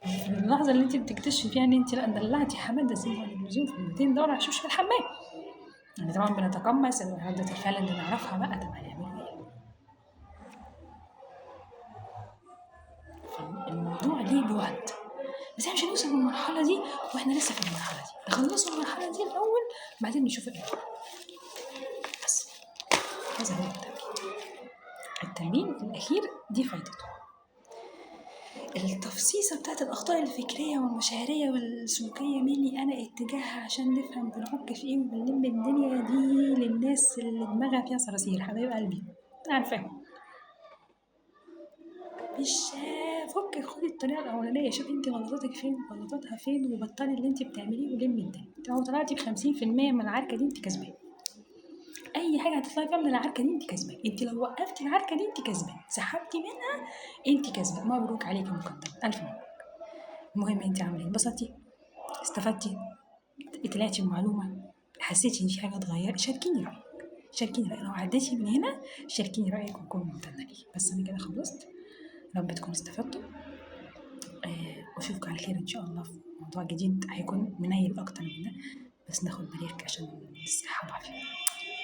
في اللحظة اللي انت بتكتشفي فيها ان انت لا دلعتي حمادة زيادة عن اللزوم في 200 دور على الشوش في الحمام، يعني طبعا بنتقمص ردة الفعل اللي نعرفها بقى، طب هنعمل ايه؟ فالموضوع ليه بعد، بس احنا مش هنوصل للمرحلة دي واحنا لسه في المرحلة دي، نخلصوا المرحلة دي الأول بعدين نشوف ايه. بس هذا هو التمرين. التمرين الأخير دي فايدته، التفصيصة بتاعت الأخطاء الفكرية والمشاعرية والسلوكية مني أنا اتجاهها عشان نفهم بنعك في إيه وبنلم الدنيا دي للناس اللي دماغها فيها صراصير. حبايب قلبي أنا عارفاهم، مش فكك، خدي الطريقة الاولانيه، شوفي انت غلطاتك فين غلطاتها فين، وبطلي اللي انت بتعمليه ولمي الدنيا. لو طلعتي ب50% من العركه دي انت كسبانه. اي حاجة هتطلعي فيها من العركه دي انت كسبانه. انت لو وقفتي العركه دي انت كسبانه، سحبتي منها انت كسبانه. مبروك عليكي مقدما، الف مبروك. المهم انت عامله ايه؟ انبسطتي؟ استفدتي؟ طلعتي بمعلومة؟ حسيتي ان في حاجة اتغيرت؟ شاركيني رايك، شاركيني رايك. لو عديتي من هنا شاركيني رايك وأكون ممتنة ليكي. بس انا كده خلصت، يا رب تكونوا استفدتوا، واشوفكم على خير ان شاء الله في موضوع جديد هيكون منيل اكتر من ده، بس ناخد break عشان الصحة والعافية.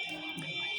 bye bye.